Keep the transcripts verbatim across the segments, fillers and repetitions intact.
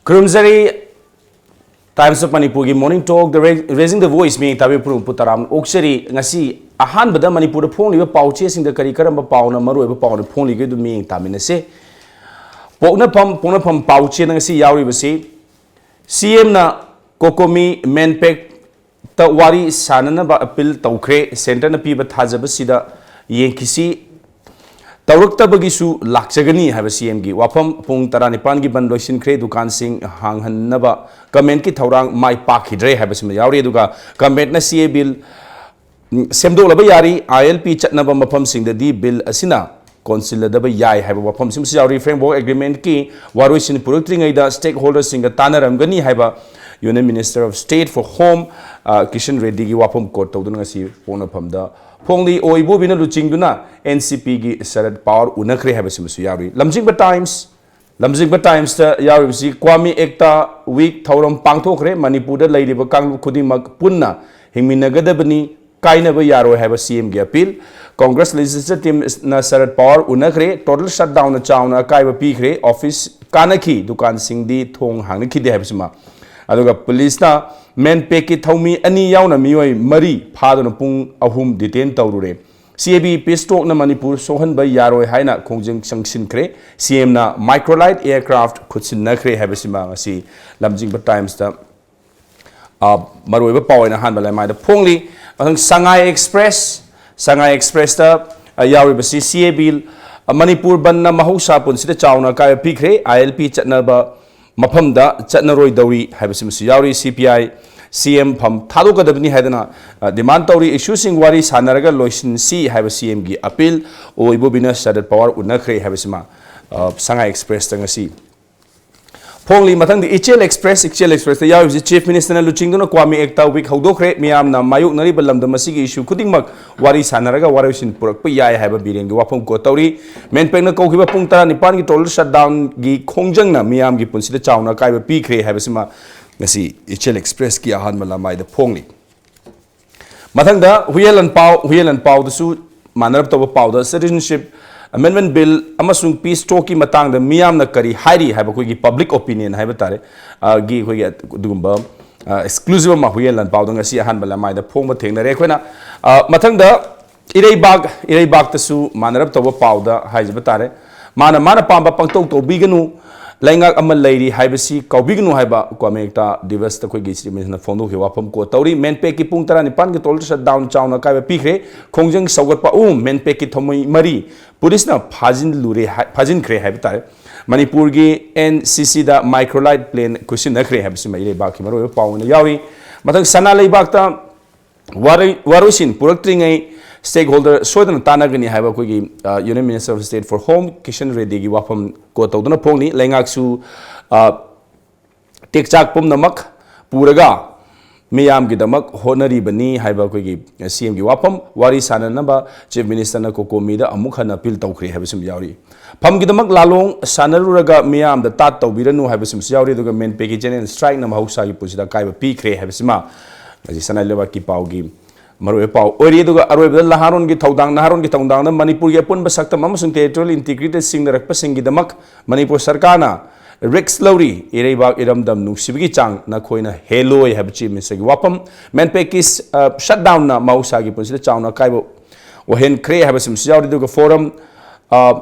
ꯈꯨꯔꯨꯝꯖꯔꯤ꯫ Times of Manipurꯒꯤ Morning Talk, The Ra-, Raising the Voice, ꯃꯤꯌꯦꯡ ꯇꯥꯕꯤꯕ ꯄꯨꯝꯅꯃꯛꯄꯨ ꯇꯔꯥꯝꯅ ꯑꯣꯛꯆꯔꯤ꯫ ꯉꯁꯤ ꯑꯍꯥꯟꯕꯗ ꯃꯅꯤꯄꯨꯔꯗ ꯐꯣꯡꯂꯤꯕ ꯄꯥꯎꯆꯦꯁꯤꯡꯗ ꯀꯔꯤ ꯀꯔꯝꯕ ꯄꯥꯎꯅ, ꯃꯔꯨꯑꯣꯏꯕ ꯄꯥꯎꯅ ꯐꯣꯡꯂꯤꯒꯦ ꯑꯗꯨ ꯃꯤꯌꯦꯡ ꯇꯥꯃꯤꯟꯅꯁꯤ꯫ ꯄꯣꯛꯅꯐꯝ, ꯄꯣꯛꯅꯐꯝ ꯄꯥꯎꯆꯦꯗ ꯉꯁꯤ ꯌꯥꯎꯔꯤꯕꯁꯤ, CMꯅ COCOMI MANPACꯇ ꯋꯥꯔꯤ ꯁꯥꯅꯅꯕ appeal ꯇꯧꯈ꯭ꯔꯦ꯫ Centreꯅ ꯄꯤꯕ ꯊꯥꯖꯕꯁꯤꯗ ꯌꯦꯡꯈꯤꯁꯤ꯫ ꯇꯧꯔꯛꯇꯕꯒꯤꯁꯨ ꯂꯥꯛꯆꯒꯅꯤ ꯍꯥꯏꯕ CMꯒꯤ ꯋꯥꯐꯝ꯫ ꯄꯨꯡ ꯇꯔꯥꯅꯤꯄꯥꯟꯒꯤ ꯕꯟ ꯂꯣꯏꯁꯤꯟꯈ꯭ꯔꯦ꯫ ꯗꯨꯀꯥꯟꯁꯤꯡ ꯍꯥꯡꯍꯟꯅꯕ ꯒꯃꯦꯟꯠꯀꯤ ꯊꯧꯔꯥꯡ ꯃꯥꯏ ꯄꯥꯛꯈꯤꯗ꯭ꯔꯦ ꯍꯥꯏꯕꯁꯤꯃ ꯌꯥꯎꯔꯤ꯫ ꯑꯗꯨꯒ ꯒꯃꯦꯟꯠꯅ CA Bill, ꯎꯝ, ꯁꯦꯝꯗꯣꯛꯂꯕ ꯌꯥꯔꯤ꯫ ILP ꯆꯠꯅꯕ ꯃꯐꯝꯁꯤꯡꯗꯗꯤ Bill ꯑꯁꯤꯅ ꯀꯣꯟꯁꯤꯜꯂꯗꯕ ꯌꯥꯏ ꯍꯥꯏꯕ ꯋꯥꯐꯝꯁꯤꯃꯁꯨ ꯌꯥꯎꯔꯤ꯫ Framework Agreementꯀꯤ ꯋꯥꯔꯣꯏꯁꯤꯟ ꯄꯨꯔꯛꯇ꯭ꯔꯤꯉꯩꯗ stakeholderꯁꯤꯡꯒ ꯇꯥꯟꯅꯔꯝꯒꯅꯤ ꯍꯥꯏꯕ Union Minister of State for Home, ꯑ, ꯀꯤꯁꯟ ꯔꯦꯗ꯭ꯗꯤꯒꯤ ꯋꯥꯐꯝ quote ꯇꯧꯗꯨꯅ ꯉꯁꯤ ꯄꯣꯛꯅꯐꯝꯗ ꯐꯣꯡꯂꯤ꯫ ꯑꯣ ꯏꯕꯣꯕꯤꯅ ꯂꯨꯆꯤꯡꯗꯨꯅ NCPꯒꯤ ꯁꯔꯗ ꯄꯋꯥꯔ ꯎꯅꯈ꯭ꯔꯦ ꯍꯥꯏꯕꯁꯤꯃꯁꯨ ꯌꯥꯎꯔꯤ꯫ ꯂꯝꯖꯤꯡꯕ Times, ꯂꯝꯖꯤꯡꯕ Timesꯇ ꯌꯥꯎꯔꯤꯕꯁꯤ ꯀ꯭ꯋꯥꯃꯤ ꯑꯦꯛꯇꯥ ꯋꯤꯛ ꯊꯧꯔꯝ ꯄꯥꯡꯊꯣꯛꯈ꯭ꯔꯦ꯫ ꯃꯅꯤꯄꯨꯔꯗ ꯂꯩꯔꯤꯕ ꯀꯥꯡꯂꯨꯞ ꯈꯨꯗꯤꯡꯃꯛ ꯄꯨꯟꯅ ꯍꯤꯡꯃꯤꯟꯅꯒꯗꯕꯅꯤ, ꯀꯥꯏꯅꯕ ꯌꯥꯔꯣꯏ ꯍꯥꯏꯕ CMꯒꯤ appeal꯫ Congress Legislature Teamꯅ ꯁꯔꯗ ꯄꯋꯥꯔ ꯎꯅꯈ꯭ꯔꯦ꯫ Total shutdownꯅ ꯆꯥꯎꯅ ꯑꯀꯥꯏꯕ ꯄꯤꯈ꯭ꯔꯦ꯫ Office ꯀꯥꯅꯈꯤ, ꯗꯨꯀꯥꯟꯁꯤꯡꯗꯤ ꯊꯣꯡ ꯍꯥꯡꯅꯈꯤꯗꯦ ꯍꯥꯏꯕꯁꯤꯃ꯫ ꯑꯗꯨꯒ ꯄꯨꯂꯤꯁꯅ MANPACꯀꯤ ꯊꯧꯃꯤ ꯑꯅꯤ ꯌꯥꯎꯅ ꯃꯤꯑꯣꯏ ꯃꯔꯤ ꯐꯥꯗꯨꯅ ꯄꯨꯡ ꯑꯍꯨꯝ detain ꯇꯧꯔꯨꯔꯦ꯫ CAB peace talkꯅ ꯃꯅꯤꯄꯨꯔ ꯁꯣꯛꯍꯟꯕ ꯌꯥꯔꯣꯏ ꯍꯥꯏꯅ ꯈꯣꯡꯖꯪ ꯆꯪꯁꯤꯟꯈ꯭ꯔꯦ꯫ CMꯅ microlight aircraft ꯈꯨꯠꯁꯤꯟꯅꯈ꯭ꯔꯦ ꯍꯥꯏꯕꯁꯤꯃ ꯉꯁꯤ ꯂꯝꯖꯤꯡꯕ Timesꯇ, ꯑ, ꯃꯔꯨꯑꯣꯏꯕ ꯄꯥꯎ ꯑꯣꯏꯅ ꯑꯍꯥꯟꯕ ꯂꯩꯃꯥꯏꯗ ꯐꯣꯡꯂꯤ꯫ ꯃꯊꯪ ꯁꯉꯥꯏ Express, ꯁꯉꯥꯏ Expressꯇ, ꯑ, ꯌꯥꯎꯔꯤꯕꯁꯤ CAB, ꯑ, ꯃꯅꯤꯄꯨꯔ ꯕꯟꯗꯅ ꯃꯍꯧꯁꯥ ꯄꯨꯟꯁꯤꯗ ꯆꯥꯎꯅ ꯑꯀꯥꯏꯕ ꯄꯤꯈ꯭ꯔꯦ꯫ ILP ꯆꯠꯅꯕ ꯃꯐꯝꯗ ꯆꯠꯅꯔꯣꯏꯗꯧꯔꯤ ꯍꯥꯏꯕꯁꯤꯃꯁꯨ ꯌꯥꯎꯔꯤ꯫ CPI CM ꯐꯝ ꯊꯥꯗꯣꯛꯀꯗꯕꯅꯤ ꯍꯥꯏꯗꯅ, ꯑ, demand ꯇꯧꯔꯤ꯫ Issueꯁꯤꯡ ꯋꯥꯔꯤ ꯁꯥꯟꯅꯔꯒ ꯂꯣꯏꯁꯤꯟꯁꯤ ꯍꯥꯏꯕ CMꯒꯤ appeal꯫ ꯑꯣ ꯏꯕꯣꯕꯤꯅ ꯁꯔꯗ ꯄꯋꯥꯔ ꯎꯅꯈ꯭ꯔꯦ ꯍꯥꯏꯕꯁꯤꯃ, ꯑ, ꯁꯉꯥꯏ Expressꯇ ꯉꯁꯤ ꯐꯣꯡꯂꯤ꯫ ꯃꯊꯪꯗꯤ ꯏꯆꯦꯜ Express, ꯏꯆꯦꯜ Expressꯇ ꯌꯥꯎꯔꯤꯕꯁꯤ Chief Ministerꯅ ꯂꯨꯆꯤꯡꯗꯨꯅ ꯀ꯭ꯋꯥꯃꯤ ꯑꯦꯛꯇꯥ ꯋꯤꯛ ꯍꯧꯗꯣꯛꯈ꯭ꯔꯦ꯫ ꯃꯤꯌꯥꯝꯅ ꯃꯥꯌꯣꯛꯅꯔꯤꯕ ꯂꯝꯗꯝ ꯑꯁꯤꯒꯤ issue ꯈꯨꯗꯤꯡꯃꯛ ꯋꯥꯔꯤ ꯁꯥꯟꯅꯔꯒ ꯋꯥꯔꯣꯏꯁꯤꯟ ꯄꯨꯔꯛꯄ ꯌꯥꯏ ꯍꯥꯏꯕ ꯕꯤꯔꯦꯟꯒꯤ ꯋꯥꯐꯝ quote ꯇꯧꯔꯤ꯫ MANPACꯅ ꯀꯧꯈꯤꯕ ꯄꯨꯡ ꯇꯔꯥꯅꯤꯄꯥꯟꯒꯤ total shutdownꯒꯤ ꯈꯣꯡꯖꯪꯅ ꯃꯤꯌꯥꯝꯒꯤ ꯄꯨꯟꯁꯤꯗ ꯆꯥꯎꯅ ꯑꯀꯥꯏꯕ ꯄꯤꯈ꯭ꯔꯦ ꯍꯥꯏꯕꯁꯤꯃ ꯉꯁꯤ ꯏꯆꯦꯜ Expressꯀꯤ ꯑꯍꯥꯟꯕ ꯂꯃꯥꯏꯗ ꯐꯣꯡꯂꯤ꯫ ꯃꯊꯪꯗ ꯍꯨꯏꯌꯦꯟ ꯂꯥꯟꯄꯥꯎ, ꯍꯨꯏꯌꯦꯟ ꯂꯥꯟꯄꯥꯎꯗꯁꯨ ꯃꯥꯟꯅꯔꯞ ꯇꯧꯕ ꯄꯥꯎꯗ citizenship ꯑꯃꯦꯟꯃꯦꯟ ꯕꯤꯜ ꯑꯃꯁꯨꯡ ꯄꯤꯁ ꯇꯣꯛꯀꯤ ꯃꯇꯥꯡꯗ ꯃꯤꯌꯥꯝꯅ ꯀꯔꯤ ꯍꯥꯏꯔꯤ ꯍꯥꯏꯕ ꯑꯩꯈꯣꯏꯒꯤ ꯄꯕ꯭ꯂꯤꯛ ꯑꯣꯄꯤꯅꯤꯌꯟ ꯍꯥꯏꯕ ꯇꯥꯔꯦ, ꯑ, ꯒꯤ ꯑꯩꯈꯣꯏꯒꯤ ꯑꯗꯨꯒꯨꯝꯕ ꯑꯦꯛꯁꯀ꯭ꯂꯨꯁꯤꯕ ꯑꯃ ꯍꯨꯏꯌꯦꯟ ꯂꯥꯟꯄꯥꯎꯗ ꯉꯁꯤ ꯑꯍꯥꯟꯕ ꯂꯃꯥꯏꯗ ꯐꯣꯡꯕ ꯊꯦꯡꯅꯔꯦ ꯑꯩꯈꯣꯏꯅ꯫ ꯑ, ꯃꯊꯪꯗ ꯏꯔꯩꯕꯥꯛ, ꯏꯔꯩꯕꯥꯛꯇꯁꯨ ꯃꯥꯟꯅꯔꯞ ꯇꯧꯕ ꯄꯥꯎꯗ ꯍꯥꯏꯖꯕ ꯇꯥꯔꯦ꯫ ꯃꯥꯅ ꯃꯥꯅ ꯄꯥꯝꯕ ꯄꯪꯇꯧ ꯇꯧꯕꯤꯒꯅꯨ, ꯂꯩꯉꯥꯛ ꯑꯃ ꯂꯩꯔꯤ ꯍꯥꯏꯕꯁꯤ ꯀꯥꯎꯕꯤꯒꯅꯨ ꯍꯥꯏꯕ ꯀ꯭ꯋꯥꯃꯦ ꯑꯦꯛꯇꯥ ꯗꯤꯕꯁꯇ ꯑꯩꯈꯣꯏꯒꯤ ꯆꯤꯐ ꯃꯤꯅꯤꯁꯇꯔꯅ ꯐꯣꯡꯗꯣꯛꯈꯤꯕ ꯋꯥꯐꯝ ꯀꯣꯠ ꯇꯧꯔꯤ꯫ ꯃꯦꯟꯄꯦꯛꯀꯤ ꯄꯨꯡ ꯇꯔꯥꯅꯤꯄꯥꯟꯒꯤ ꯇꯣꯜ ꯁꯠ ꯗꯥꯎꯟ ꯆꯥꯎꯅ ꯑꯀꯥꯏꯕ ꯄꯤꯈ꯭ꯔꯦ꯫ ꯈꯣꯡꯖꯪ ꯁꯧꯒꯠꯄ ꯑꯍꯨꯝ, ꯃꯦꯟꯄꯦꯛꯀꯤ ꯊꯣꯡꯃꯩ ꯃꯔꯤ ꯄꯨꯂꯤꯁꯅ ꯐꯥꯖꯤꯜꯂꯨꯔꯦ ꯍꯥꯏ-, ꯐꯥꯖꯤꯟꯈ꯭ꯔꯦ ꯍꯥꯏꯕ ꯇꯥꯔꯦ꯫ ꯃꯅꯤꯄꯨꯔꯒꯤ ꯑꯦꯟ ꯁꯤ ꯁꯤꯗ ꯃꯥꯏꯀ꯭ꯔꯣꯂꯥꯏꯠ ꯄ꯭ꯂꯦꯟ ꯈꯨꯠꯁꯤꯟꯅꯈ꯭ꯔꯦ ꯍꯥꯏꯕꯁꯤꯃ ꯏꯔꯩꯕꯥꯛꯀꯤ ꯃꯔꯨꯑꯣꯏꯕ ꯄꯥꯎ ꯑꯣꯏꯅ ꯌꯥꯎꯔꯤ꯫ ꯃꯊꯪ ꯁꯅꯥ ꯂꯩꯕꯥꯛꯇ ꯋꯥꯔꯣꯏ-, ꯋꯥꯔꯣꯏꯁꯤꯟ ꯄꯨꯔꯛꯇ꯭ꯔꯤꯉꯩ ꯁ꯭ꯇꯦꯛ ꯍꯣꯜꯗꯔ ꯁꯣꯏꯗꯅ ꯇꯥꯟꯅꯒꯅꯤ ꯍꯥꯏꯕ ꯑꯩꯈꯣꯏꯒꯤ, ꯑ, union minister of state for home Kishan ꯔꯦꯗꯤꯒꯤ ꯋꯥꯐꯝ ꯀꯣꯠ ꯇꯧꯗꯨꯅ ꯐꯣꯡꯂꯤ꯫ ꯂꯩꯉꯥꯛꯁꯨ, ꯑ, ꯇꯦꯛꯆꯥꯛ ꯄꯨꯝꯅꯃꯛ ꯄꯨꯔꯒ ꯃꯤꯌꯥꯝꯒꯤꯗꯃꯛ ꯍꯣꯠꯅꯔꯤꯕꯅꯤ ꯍꯥꯏꯕ ꯑꯩꯈꯣꯏꯒꯤ ꯁꯤ ꯑꯦꯝꯒꯤ ꯋꯥꯐꯝ꯫ ꯋꯥꯔꯤ ꯁꯥꯟꯅꯅꯕ ꯆꯤꯐ ꯃꯤꯅꯤꯁꯇꯔꯅ ꯀꯣꯀꯣꯃꯤꯗ ꯑꯃꯨꯛ ꯍꯟꯅ ꯑꯄꯤꯜ ꯇꯧꯈ꯭ꯔꯦ ꯍꯥꯏꯕꯁꯤꯃ ꯌꯥꯎꯔꯤ꯫ ꯐꯝꯒꯤꯗꯃꯛ ꯂꯥꯂꯣꯡ ꯁꯥꯟꯅꯔꯨꯔꯒ ꯃꯤꯌꯥꯝꯗ ꯇꯥꯠ ꯇꯧꯕꯤꯔꯅꯨ ꯍꯥꯏꯕꯁꯤꯃꯁꯨ ꯌꯥꯎꯔꯤ꯫ ꯑꯗꯨꯒ ꯃꯦꯟꯄꯦꯛꯀꯤ ꯖꯦꯅꯔꯦꯜ ꯁ꯭ꯇ꯭ꯔꯥꯏꯛꯅ ꯃꯍꯧꯁꯥꯒꯤ ꯄꯨꯟꯁꯤꯗ ꯑꯀꯥꯏꯕ ꯄꯤꯈ꯭ꯔꯦ ꯍꯥꯏꯕꯁꯤꯃ ꯉꯁꯤ ꯁꯅꯥ ꯂꯩꯕꯥꯛꯀꯤ ꯄꯥꯎꯒꯤ ꯃꯔꯨꯑꯣꯏꯕ ꯄꯥꯎ ꯑꯣꯏꯔꯤ꯫ ꯑꯗꯨꯒ ꯑꯔꯣꯏꯕꯗ ꯅꯍꯥꯔꯣꯟꯒꯤ ꯊꯧꯗꯥꯡ, ꯅꯍꯥꯔꯣꯟꯒꯤ ꯊꯧꯗꯥꯡꯗ ꯃꯅꯤꯄꯨꯔꯒꯤ ꯑꯄꯨꯟꯕ ꯁꯛꯇꯝ ꯑꯃꯁꯨꯡ ꯇꯦꯔꯤꯇꯣꯔꯤꯌꯦꯜ ꯏꯟꯇꯤꯒ꯭ꯔꯤꯇꯤ ꯁꯤꯡꯅꯔꯛꯄꯁꯤꯡꯒꯤꯗꯃꯛ ꯃꯅꯤꯄꯨꯔ ꯁꯔꯀꯥꯔꯅ ꯔꯤꯁ꯭ꯛ ꯂꯧꯔꯤ꯫ ꯏꯔꯩꯕꯥꯛ ꯏꯔꯝꯗꯝ ꯅꯨꯡꯁꯤꯕꯒꯤ ꯆꯥꯡ ꯅꯈꯣꯏꯅ ꯍꯦꯜꯂꯣꯏ ꯍꯥꯏꯕ ꯆꯤꯐ ꯃꯤꯅꯤꯁꯇꯔꯒꯤ ꯋꯥꯐꯝ꯫ ꯃꯦꯟꯄꯦꯛꯀꯤ, ꯑ, ꯁꯠꯗꯥꯎꯟꯅ ꯃꯍꯧꯁꯥꯒꯤ ꯄꯨꯟꯁꯤꯗ ꯆꯥꯎꯅ ꯑꯀꯥꯏꯕ ꯑꯣꯏꯍꯟꯈ꯭ꯔꯦ ꯍꯥꯏꯕꯁꯤꯃꯁꯨ ꯌꯥꯎꯔꯤ꯫ ꯑꯗꯨꯒ ꯐꯣꯔꯝ, ꯑ,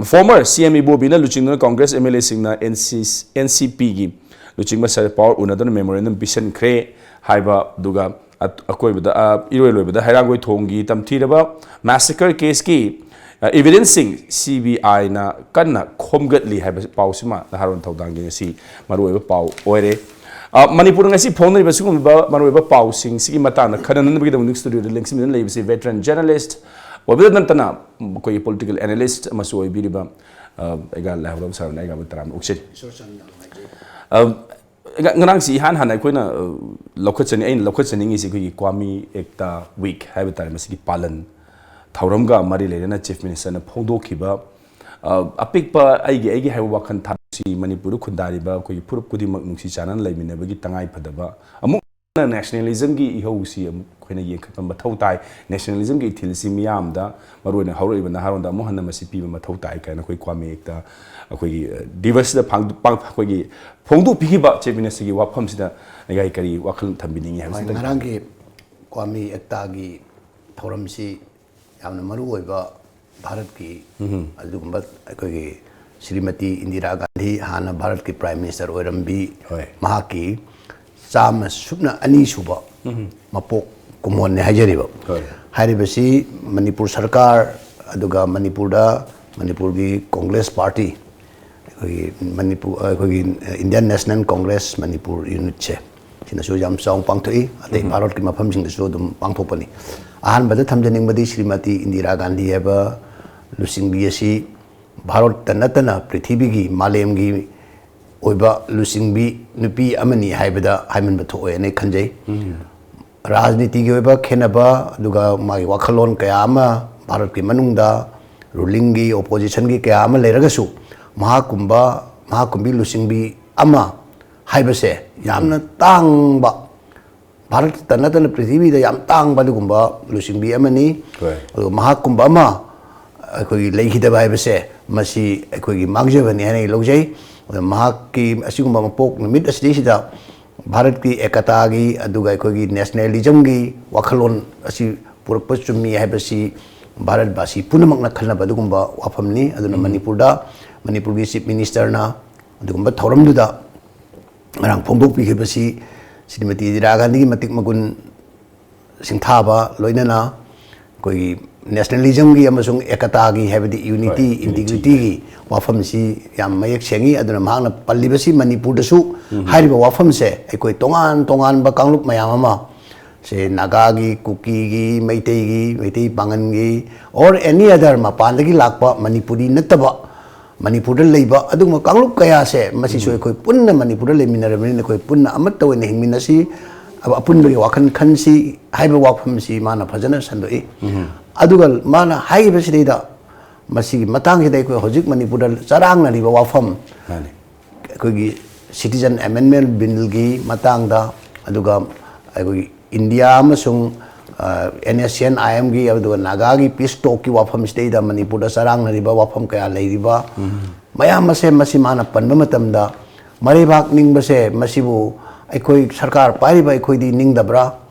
ꯐꯣꯔꯃꯔ ꯁꯤ ꯑꯦꯝ ꯏꯕꯣꯕꯤꯅ ꯂꯨꯆꯤꯡꯗꯨꯅ ꯀꯣꯡꯒ꯭ꯔꯦꯁ ꯑꯦꯝ ꯑꯦꯜ ꯑꯦꯁꯤꯡꯅ ꯑꯦꯟ ꯁꯤ, ꯑꯦꯟ ꯁꯤ ꯄꯤꯒꯤ ꯂꯨꯆꯤꯡꯕ ꯁꯔꯠ ꯄꯋꯥꯔ ꯎꯅꯗꯨꯅ ꯃꯦꯃꯣꯔꯦꯟꯗꯝ ꯄꯤꯁꯤꯟꯈ꯭ꯔꯦ ꯍꯥꯏꯕ, ꯑꯗꯨꯒ ꯑ-, ꯑꯀꯣꯏꯕꯗ, ꯑ, ꯏꯔꯣꯏ ꯂꯣꯏꯕꯗ ꯍꯩꯔꯥꯡꯒꯣꯏ ꯊꯣꯡꯒꯤ ꯇꯝꯊꯤꯔꯕ ꯃꯦꯁꯦꯀꯔ ꯀꯦꯁꯀꯤ, ꯑ, ꯏꯚꯤꯗꯦꯟꯁꯁꯤꯡ ꯁꯤ ꯕꯤ ꯑꯥꯏꯅ ꯀꯟꯅ ꯈꯣꯝꯒꯠꯂꯤ ꯍꯥꯏꯕ ꯄꯥꯎꯁꯤꯃ ꯅꯍꯥꯔꯣꯟ ꯊꯧꯗꯥꯡꯒꯤ ꯉꯁꯤ ꯃꯔꯨꯑꯣꯏꯕ ꯄꯥꯎ ꯑꯣꯏꯔꯦ꯫ ꯑ, ꯃꯅꯤꯄꯨꯔꯗ ꯉꯁꯤ ꯐꯣꯡꯅꯔꯤꯕ ꯁꯤꯒꯨꯝꯕ ꯃꯔꯨꯑꯣꯏꯕ ꯄꯥꯎꯁꯤꯡꯁꯤꯒꯤ ꯃꯇꯥꯡꯗ ꯈꯟꯅꯅꯕꯒꯤꯗꯃꯛ ꯅ꯭ꯌꯨꯁ ꯁ꯭ꯇꯨꯗꯤꯑꯣꯗ ꯂꯦꯡꯁꯤꯟꯗꯨꯅ ꯂꯩꯕꯁꯤ ꯚꯦꯇꯔꯟ ꯖꯔꯅꯦꯂꯤꯁ꯭ꯠ ꯑꯣꯏꯕꯗ ꯅꯠꯇꯅ ꯑꯩꯈꯣꯏꯒꯤ ꯄꯣꯂꯤꯇꯤꯀꯦꯜ ꯑꯦꯅꯥꯂꯤꯁ꯭ꯠ ꯑꯃꯁꯨ ꯑꯣꯏꯕꯤꯔꯤꯕ, ꯑ, ꯑꯩꯒ ꯂꯥꯏꯍꯧꯔꯝ ꯁꯥꯔꯅ ꯑꯩꯒ ꯑꯃ ꯇꯔꯥꯝꯅ ꯑꯣꯛꯆꯔꯤ꯫ ꯏꯁꯣꯔ ꯆꯥꯟꯕꯤꯅ ꯅꯨꯡꯉꯥꯏꯖꯩ꯫ ꯑ, ꯉ-, ꯉꯔꯥꯡꯁꯤ ꯏꯍꯥꯟ ꯍꯥꯟꯅ ꯑꯩꯈꯣꯏꯅ, ꯑ, ꯂꯧꯈꯠꯆꯅꯤꯡ-, ꯑꯩꯅ ꯂꯧꯈꯠꯆꯅꯤꯡꯉꯤꯁꯤ ꯑꯩꯈꯣꯏꯒꯤ ꯀ꯭ꯋꯥꯃꯤ ꯑꯦꯛꯇꯥ ꯋꯤꯛ ꯍꯥꯏꯕ ꯇꯥꯔꯦ, ꯃꯁꯤꯒꯤ ꯄꯥꯂꯟ ꯊꯧꯔꯝꯒ ꯃꯔꯤ ꯂꯩꯅꯅ ꯆꯤꯐ ꯃꯤꯅꯤꯁꯇꯔꯅ ꯐꯣꯡꯗꯣꯛꯈꯤꯕ, ꯑ, ꯑꯄꯤꯛꯄ ꯑꯩꯒꯤ, ꯑꯩꯒꯤ ꯍꯥꯏꯕ ꯋꯥꯈꯜ ꯊꯥꯗꯣꯛꯁꯤ, ꯃꯅꯤꯄꯨꯔꯗ ꯈꯨꯟꯗꯥꯔꯤꯕ ꯑꯩꯈꯣꯏꯒꯤ ꯐꯨꯔꯨꯞ ꯈꯨꯗꯤꯡꯃꯛ ꯅꯨꯡꯁꯤ ꯆꯥꯟꯅꯅ ꯂꯩꯃꯤꯟꯅꯕꯒꯤ ꯇꯉꯥꯏ ꯐꯗꯕ ꯑꯃꯨꯛ ꯅꯦꯁꯅꯦꯂꯤꯖꯝꯒꯤ ꯏꯍꯧꯁꯤ ꯑꯃꯨꯛ ꯑꯩꯈꯣꯏꯅ ꯌꯦꯡꯈꯠꯄ ꯃꯊꯧ ꯇꯥꯏ꯫ ꯅꯦꯁꯅꯦꯂꯤꯖꯝꯒꯤ ꯏꯊꯤꯜꯁꯤ ꯃꯤꯌꯥꯝꯗ, ꯃꯔꯨꯑꯣꯏꯅ ꯍꯧꯔꯛꯂꯤꯕ ꯅꯍꯥꯔꯣꯟꯗ ꯑꯃꯨꯛ ꯍꯟꯅ ꯃꯁꯤ ꯄꯤꯕ ꯃꯊꯧ ꯇꯥꯏ ꯀꯥꯏꯅ ꯑꯩꯈꯣꯏ ꯀ꯭ꯋꯥꯃꯤ ꯑꯦꯛꯇ ꯑꯩꯈꯣꯏꯒꯤ ꯗꯤꯕꯁꯁꯤꯗ ꯑꯩꯈꯣꯏꯒꯤ ꯐꯣꯡꯗꯣꯛꯄꯤꯈꯤꯕ ꯆꯤꯐ ꯃꯤꯅꯤꯁꯇꯔꯒꯤ ꯋꯥꯐꯝꯁꯤꯗ ꯅꯒꯥꯏ ꯀꯔꯤ ꯋꯥꯈꯜ ꯊꯝꯕꯤꯅꯤꯡꯉꯤ ꯍꯥꯏꯕꯁꯤꯗ? ꯉꯔꯥꯡꯒꯤ ꯀ꯭ꯋꯥꯃꯤ ꯑꯦꯛꯇꯥꯒꯤ ꯊꯧꯔꯝꯁꯤ ꯌꯥꯝꯅ ꯃꯔꯨ ꯑꯣꯏꯕ ꯚꯥꯔꯠꯀꯤ ꯑꯗꯨꯒꯨꯝꯕ ꯑꯩꯈꯣꯏꯒꯤ ꯁ꯭ꯔꯤꯃꯇꯤ ꯏꯟꯗꯤꯔꯥ ꯒꯥꯟꯙꯤ, ꯍꯥꯟꯅ ꯚꯥꯔꯠꯀꯤ ꯄ꯭ꯔꯥꯏꯝ ꯃꯤꯅꯤꯁꯇꯔ ꯑꯣꯏꯔꯝꯕꯤ, ꯍꯣꯏ꯫ ꯃꯍꯥꯛꯀꯤ ꯆꯥꯝꯃ ꯁꯨꯞꯅ ꯑꯅꯤ ꯁꯨꯕ ꯃꯄꯣꯛ ꯀꯨꯝꯑꯣꯟꯅꯤ ꯍꯥꯏꯖꯔꯤꯕ꯫ ꯍꯣꯏ꯫ ꯍꯥꯏꯔꯤꯕꯁꯤ ꯃꯅꯤꯄꯨꯔ ꯁꯔꯀꯥꯔ ꯑꯗꯨꯒ ꯃꯅꯤꯄꯨꯔꯗ ꯃꯅꯤꯄꯨꯔꯒꯤ ꯀꯣꯡꯒ꯭ꯔꯦꯁ ꯄꯥꯔꯇꯤ, ꯑꯩꯈꯣꯏꯒꯤ ꯃꯅꯤꯄꯨꯔ, ꯑꯩꯈꯣꯏꯒꯤ ꯏꯟꯗꯤꯌꯥꯟ ꯅꯦꯁꯅꯦꯜ ꯀꯣꯡꯒ꯭ꯔꯦꯁ ꯃꯅꯤꯄꯨꯔ ꯌꯨꯅꯤꯠꯁꯦ, ꯁꯤꯅꯁꯨ ꯌꯥꯝ ꯆꯥꯎꯅ ꯄꯥꯡꯊꯣꯛꯏ꯫ ꯑꯇꯩ ꯚꯥꯔꯠꯀꯤ ꯃꯐꯝꯁꯤꯡꯗꯁꯨ ꯑꯗꯨꯝ ꯄꯥꯡꯊꯣꯛꯄꯅꯤ꯫ ꯑꯍꯥꯟꯕꯗ ꯊꯝꯖꯅꯤꯡꯕꯗꯤ ꯁ꯭ꯔꯤꯃꯇꯤ ꯏꯟꯗꯤꯔꯥ ꯒꯥꯟꯙꯤ ꯍꯥꯏꯕ ꯂꯨꯆꯤꯡꯕꯤ ꯑꯁꯤ ꯚꯥꯔꯠꯇ ꯅꯠꯇꯅ ꯄ꯭ꯔꯤꯊꯤꯕꯤꯒꯤ, ꯃꯥꯂꯦꯝꯒꯤ ꯑꯣꯏꯕ ꯂꯨꯆꯤꯡꯕꯤ ꯅꯨꯄꯤ ꯑꯃꯅꯤ ꯍꯥꯏꯕꯗ ꯍꯥꯏꯃꯟꯕ ꯊꯣꯛꯑꯣꯏꯅ ꯑꯩ ꯈꯟꯖꯩ꯫ ꯔꯥꯖꯅꯤꯇꯤꯒꯤ ꯑꯣꯏꯕ ꯈꯦꯠꯅꯕ, ꯑꯗꯨꯒ ꯃꯥꯒꯤ ꯋꯥꯈꯜꯂꯣꯟ ꯀꯌꯥ ꯑꯃ ꯚꯥꯔꯠꯀꯤ ꯃꯅꯨꯡꯗ ꯔꯨꯂꯤꯡꯒꯤ, ꯑꯣꯄꯣꯖꯤꯁꯟꯒꯤ ꯀꯌꯥ ꯑꯃ ꯂꯩꯔꯒꯁꯨ, ꯃꯍꯥꯛꯀꯨꯝꯕ, ꯃꯍꯥꯛꯀꯨꯝꯕꯤ ꯂꯨꯆꯤꯡꯕꯤ ꯑꯃ ꯍꯥꯏꯕꯁꯦ ꯌꯥꯝꯅ ꯇꯥꯡꯕ, ꯚꯥꯔꯠꯇ ꯅꯠꯇꯅ ꯄ꯭ꯔꯤꯊꯤꯕꯤꯗ ꯌꯥꯝ ꯇꯥꯡꯕ ꯑꯗꯨꯒꯨꯝꯕ ꯂꯨꯆꯤꯡꯕꯤ ꯑꯃꯅꯤ꯫ ꯍꯣꯏ꯫ ꯑꯗꯨꯒ ꯃꯍꯥꯛꯀꯨꯝꯕ ꯑꯃ ꯑꯩꯈꯣꯏꯒꯤ ꯂꯩꯈꯤꯗꯕ ꯍꯥꯏꯕꯁꯦ, ꯃꯁꯤ ꯑꯩꯈꯣꯏꯒꯤ ꯃꯥꯡꯖꯕꯅꯤ ꯍꯥꯏꯅ ꯑꯩ ꯂꯧꯖꯩ꯫ ꯑꯗꯨꯅ ꯃꯍꯥꯛꯀꯤ ꯑꯁꯤꯒꯨꯝꯕ ꯃꯄꯣꯛ ꯅꯨꯃꯤꯠ ꯑꯁꯤꯗꯩꯁꯤꯗ ꯚꯥꯔꯠꯀꯤ ꯑꯦꯀꯇꯥꯒꯤ, ꯑꯗꯨꯒ ꯑꯩꯈꯣꯏꯒꯤ ꯅꯦꯁꯅꯦꯂꯤꯖꯝꯒꯤ ꯋꯥꯈꯜꯂꯣꯟ ꯑꯁꯤ ꯄꯨꯔꯛꯄ ꯆꯨꯝꯃꯤ ꯍꯥꯏꯕꯁꯤ ꯚꯥꯔꯠꯕꯥꯁꯤ ꯄꯨꯝꯅꯃꯛꯅ ꯈꯟꯅꯕ ꯑꯗꯨꯒꯨꯝꯕ ꯋꯥꯐꯝꯅꯤ꯫ ꯑꯗꯨꯅ ꯃꯅꯤꯄꯨꯔꯗ, ꯃꯅꯤꯄꯨꯔꯒꯤ ꯆꯤꯐ ꯃꯤꯅꯤꯁꯇꯔꯅ ꯑꯗꯨꯒꯨꯝꯕ ꯊꯧꯔꯝꯗꯨꯗ ꯉꯔꯥꯡ ꯐꯣꯡꯗꯣꯛꯄꯤꯈꯤꯕꯁꯤ ꯁ꯭ꯔꯤꯃꯇꯤ ꯏꯟꯗꯤꯔꯥ ꯒꯥꯟꯙꯤꯒꯤ ꯃꯇꯤꯛ ꯃꯒꯨꯟ ꯁꯤꯡꯊꯥꯕ, ꯂꯣꯏꯅꯅ ꯑꯩꯈꯣꯏꯒꯤ ꯅꯦꯁꯅꯦꯂꯤꯖꯝꯒꯤ ꯑꯃꯁꯨꯡ ꯑꯦꯀꯇꯥꯒꯤ, ꯍꯥꯏꯕꯗꯤ ꯌꯨꯅꯤꯇꯤ, ꯍꯣꯏ, unity꯫ ꯏꯟꯇꯤꯒ꯭ꯔꯤꯇꯤꯒꯤ ꯋꯥꯐꯝꯁꯤ ꯌꯥꯝ ꯃꯌꯦꯛ ꯁꯦꯡꯉꯤ꯫ ꯑꯗꯨꯅ ꯃꯍꯥꯛꯅ ꯄꯜꯂꯤꯕꯁꯤ ꯃꯅꯤꯄꯨꯔꯗꯁꯨ ꯍꯥꯏꯔꯤꯕ ꯋꯥꯐꯝꯁꯦ ꯑꯩꯈꯣꯏ ꯇꯣꯉꯥꯟ ꯇꯣꯉꯥꯟꯕ ꯀꯥꯡꯂꯨꯞ ꯃꯌꯥꯝ ꯑꯃ, ꯁꯦ ꯅꯥꯒꯥꯒꯤ, ꯀꯨꯀꯤꯒꯤ, ꯃꯩꯇꯩꯒꯤ, ꯃꯩꯇꯩ ꯄꯥꯉꯟꯒꯤ, or any other ꯃꯄꯥꯟꯗꯒꯤ ꯂꯥꯛꯄ ꯃꯅꯤꯄꯨꯔꯤ ꯅꯠꯇꯕ ꯃꯅꯤꯄꯨꯔꯗ ꯂꯩꯕ ꯑꯗꯨꯒꯨꯝꯕ ꯀꯥꯡꯂꯨꯞ ꯀꯌꯥꯁꯦ, ꯃꯁꯤꯁꯨ ꯑꯩꯈꯣꯏ ꯄꯨꯟꯅ ꯃꯅꯤꯄꯨꯔꯗ ꯂꯩꯃꯤꯟꯅꯔꯕꯅꯤꯅ ꯑꯩꯈꯣꯏ ꯄꯨꯟꯅ ꯑꯃꯠꯇ ꯑꯣꯏꯅ ꯍꯤꯡꯃꯤꯟꯅꯁꯤ, ꯑꯄꯨꯟꯕꯒꯤ ꯋꯥꯈꯜ ꯈꯟꯁꯤ ꯍꯥꯏꯕ ꯋꯥꯐꯝꯁꯤ ꯃꯥꯅ ꯐꯖꯅ ꯁꯟꯗꯣꯛꯏ꯫ ꯑꯗꯨꯒ ꯃꯥꯅ ꯍꯥꯏꯔꯤꯕꯁꯤꯗꯩꯗ, ꯃꯁꯤꯒꯤ ꯃꯇꯥꯡꯁꯤꯗ ꯑꯩꯈꯣꯏ ꯍꯧꯖꯤꯛ ꯃꯅꯤꯄꯨꯔꯗ ꯆꯔꯥꯡꯅꯔꯤꯕ ꯋꯥꯐꯝ, ꯃꯥꯅꯤ꯫ ꯑꯩꯈꯣꯏꯒꯤ ꯁꯤꯇꯤꯖꯟ ꯑꯦꯃꯦꯟꯃꯦꯟ ꯕꯤꯜꯒꯤ ꯃꯇꯥꯡꯗ, ꯑꯗꯨꯒ ꯑꯩꯈꯣꯏꯒꯤ ꯏꯟꯗꯤꯌꯥ ꯑꯃꯁꯨꯡ ꯑꯦꯟ ꯑꯦꯁ ꯁꯤ ꯑꯦꯟ ꯑꯥꯏ ꯑꯦꯝꯒꯤ, ꯑꯗꯨꯒ ꯅꯥꯒꯥꯒꯤ ꯄꯤꯁ ꯇꯣꯛꯀꯤ ꯋꯥꯐꯝꯁꯤꯗꯩꯗ ꯃꯅꯤꯄꯨꯔꯗ ꯆꯔꯥꯡꯅꯔꯤꯕ ꯋꯥꯐꯝ ꯀꯌꯥ ꯂꯩꯔꯤꯕ ꯃꯌꯥꯝ ꯑꯁꯦ, ꯃꯁꯤ ꯃꯥꯅ ꯄꯟꯕ ꯃꯇꯝꯗ, ꯃꯔꯩꯕꯥꯛ ꯅꯤꯡꯕꯁꯦ ꯃꯁꯤꯕꯨ ꯑꯩꯈꯣꯏ ꯁꯔꯀꯥꯔ ꯄꯥꯏꯔꯤꯕ ꯑꯩꯈꯣꯏꯗꯤ ꯅꯤꯡꯗꯕ꯭ꯔꯥ?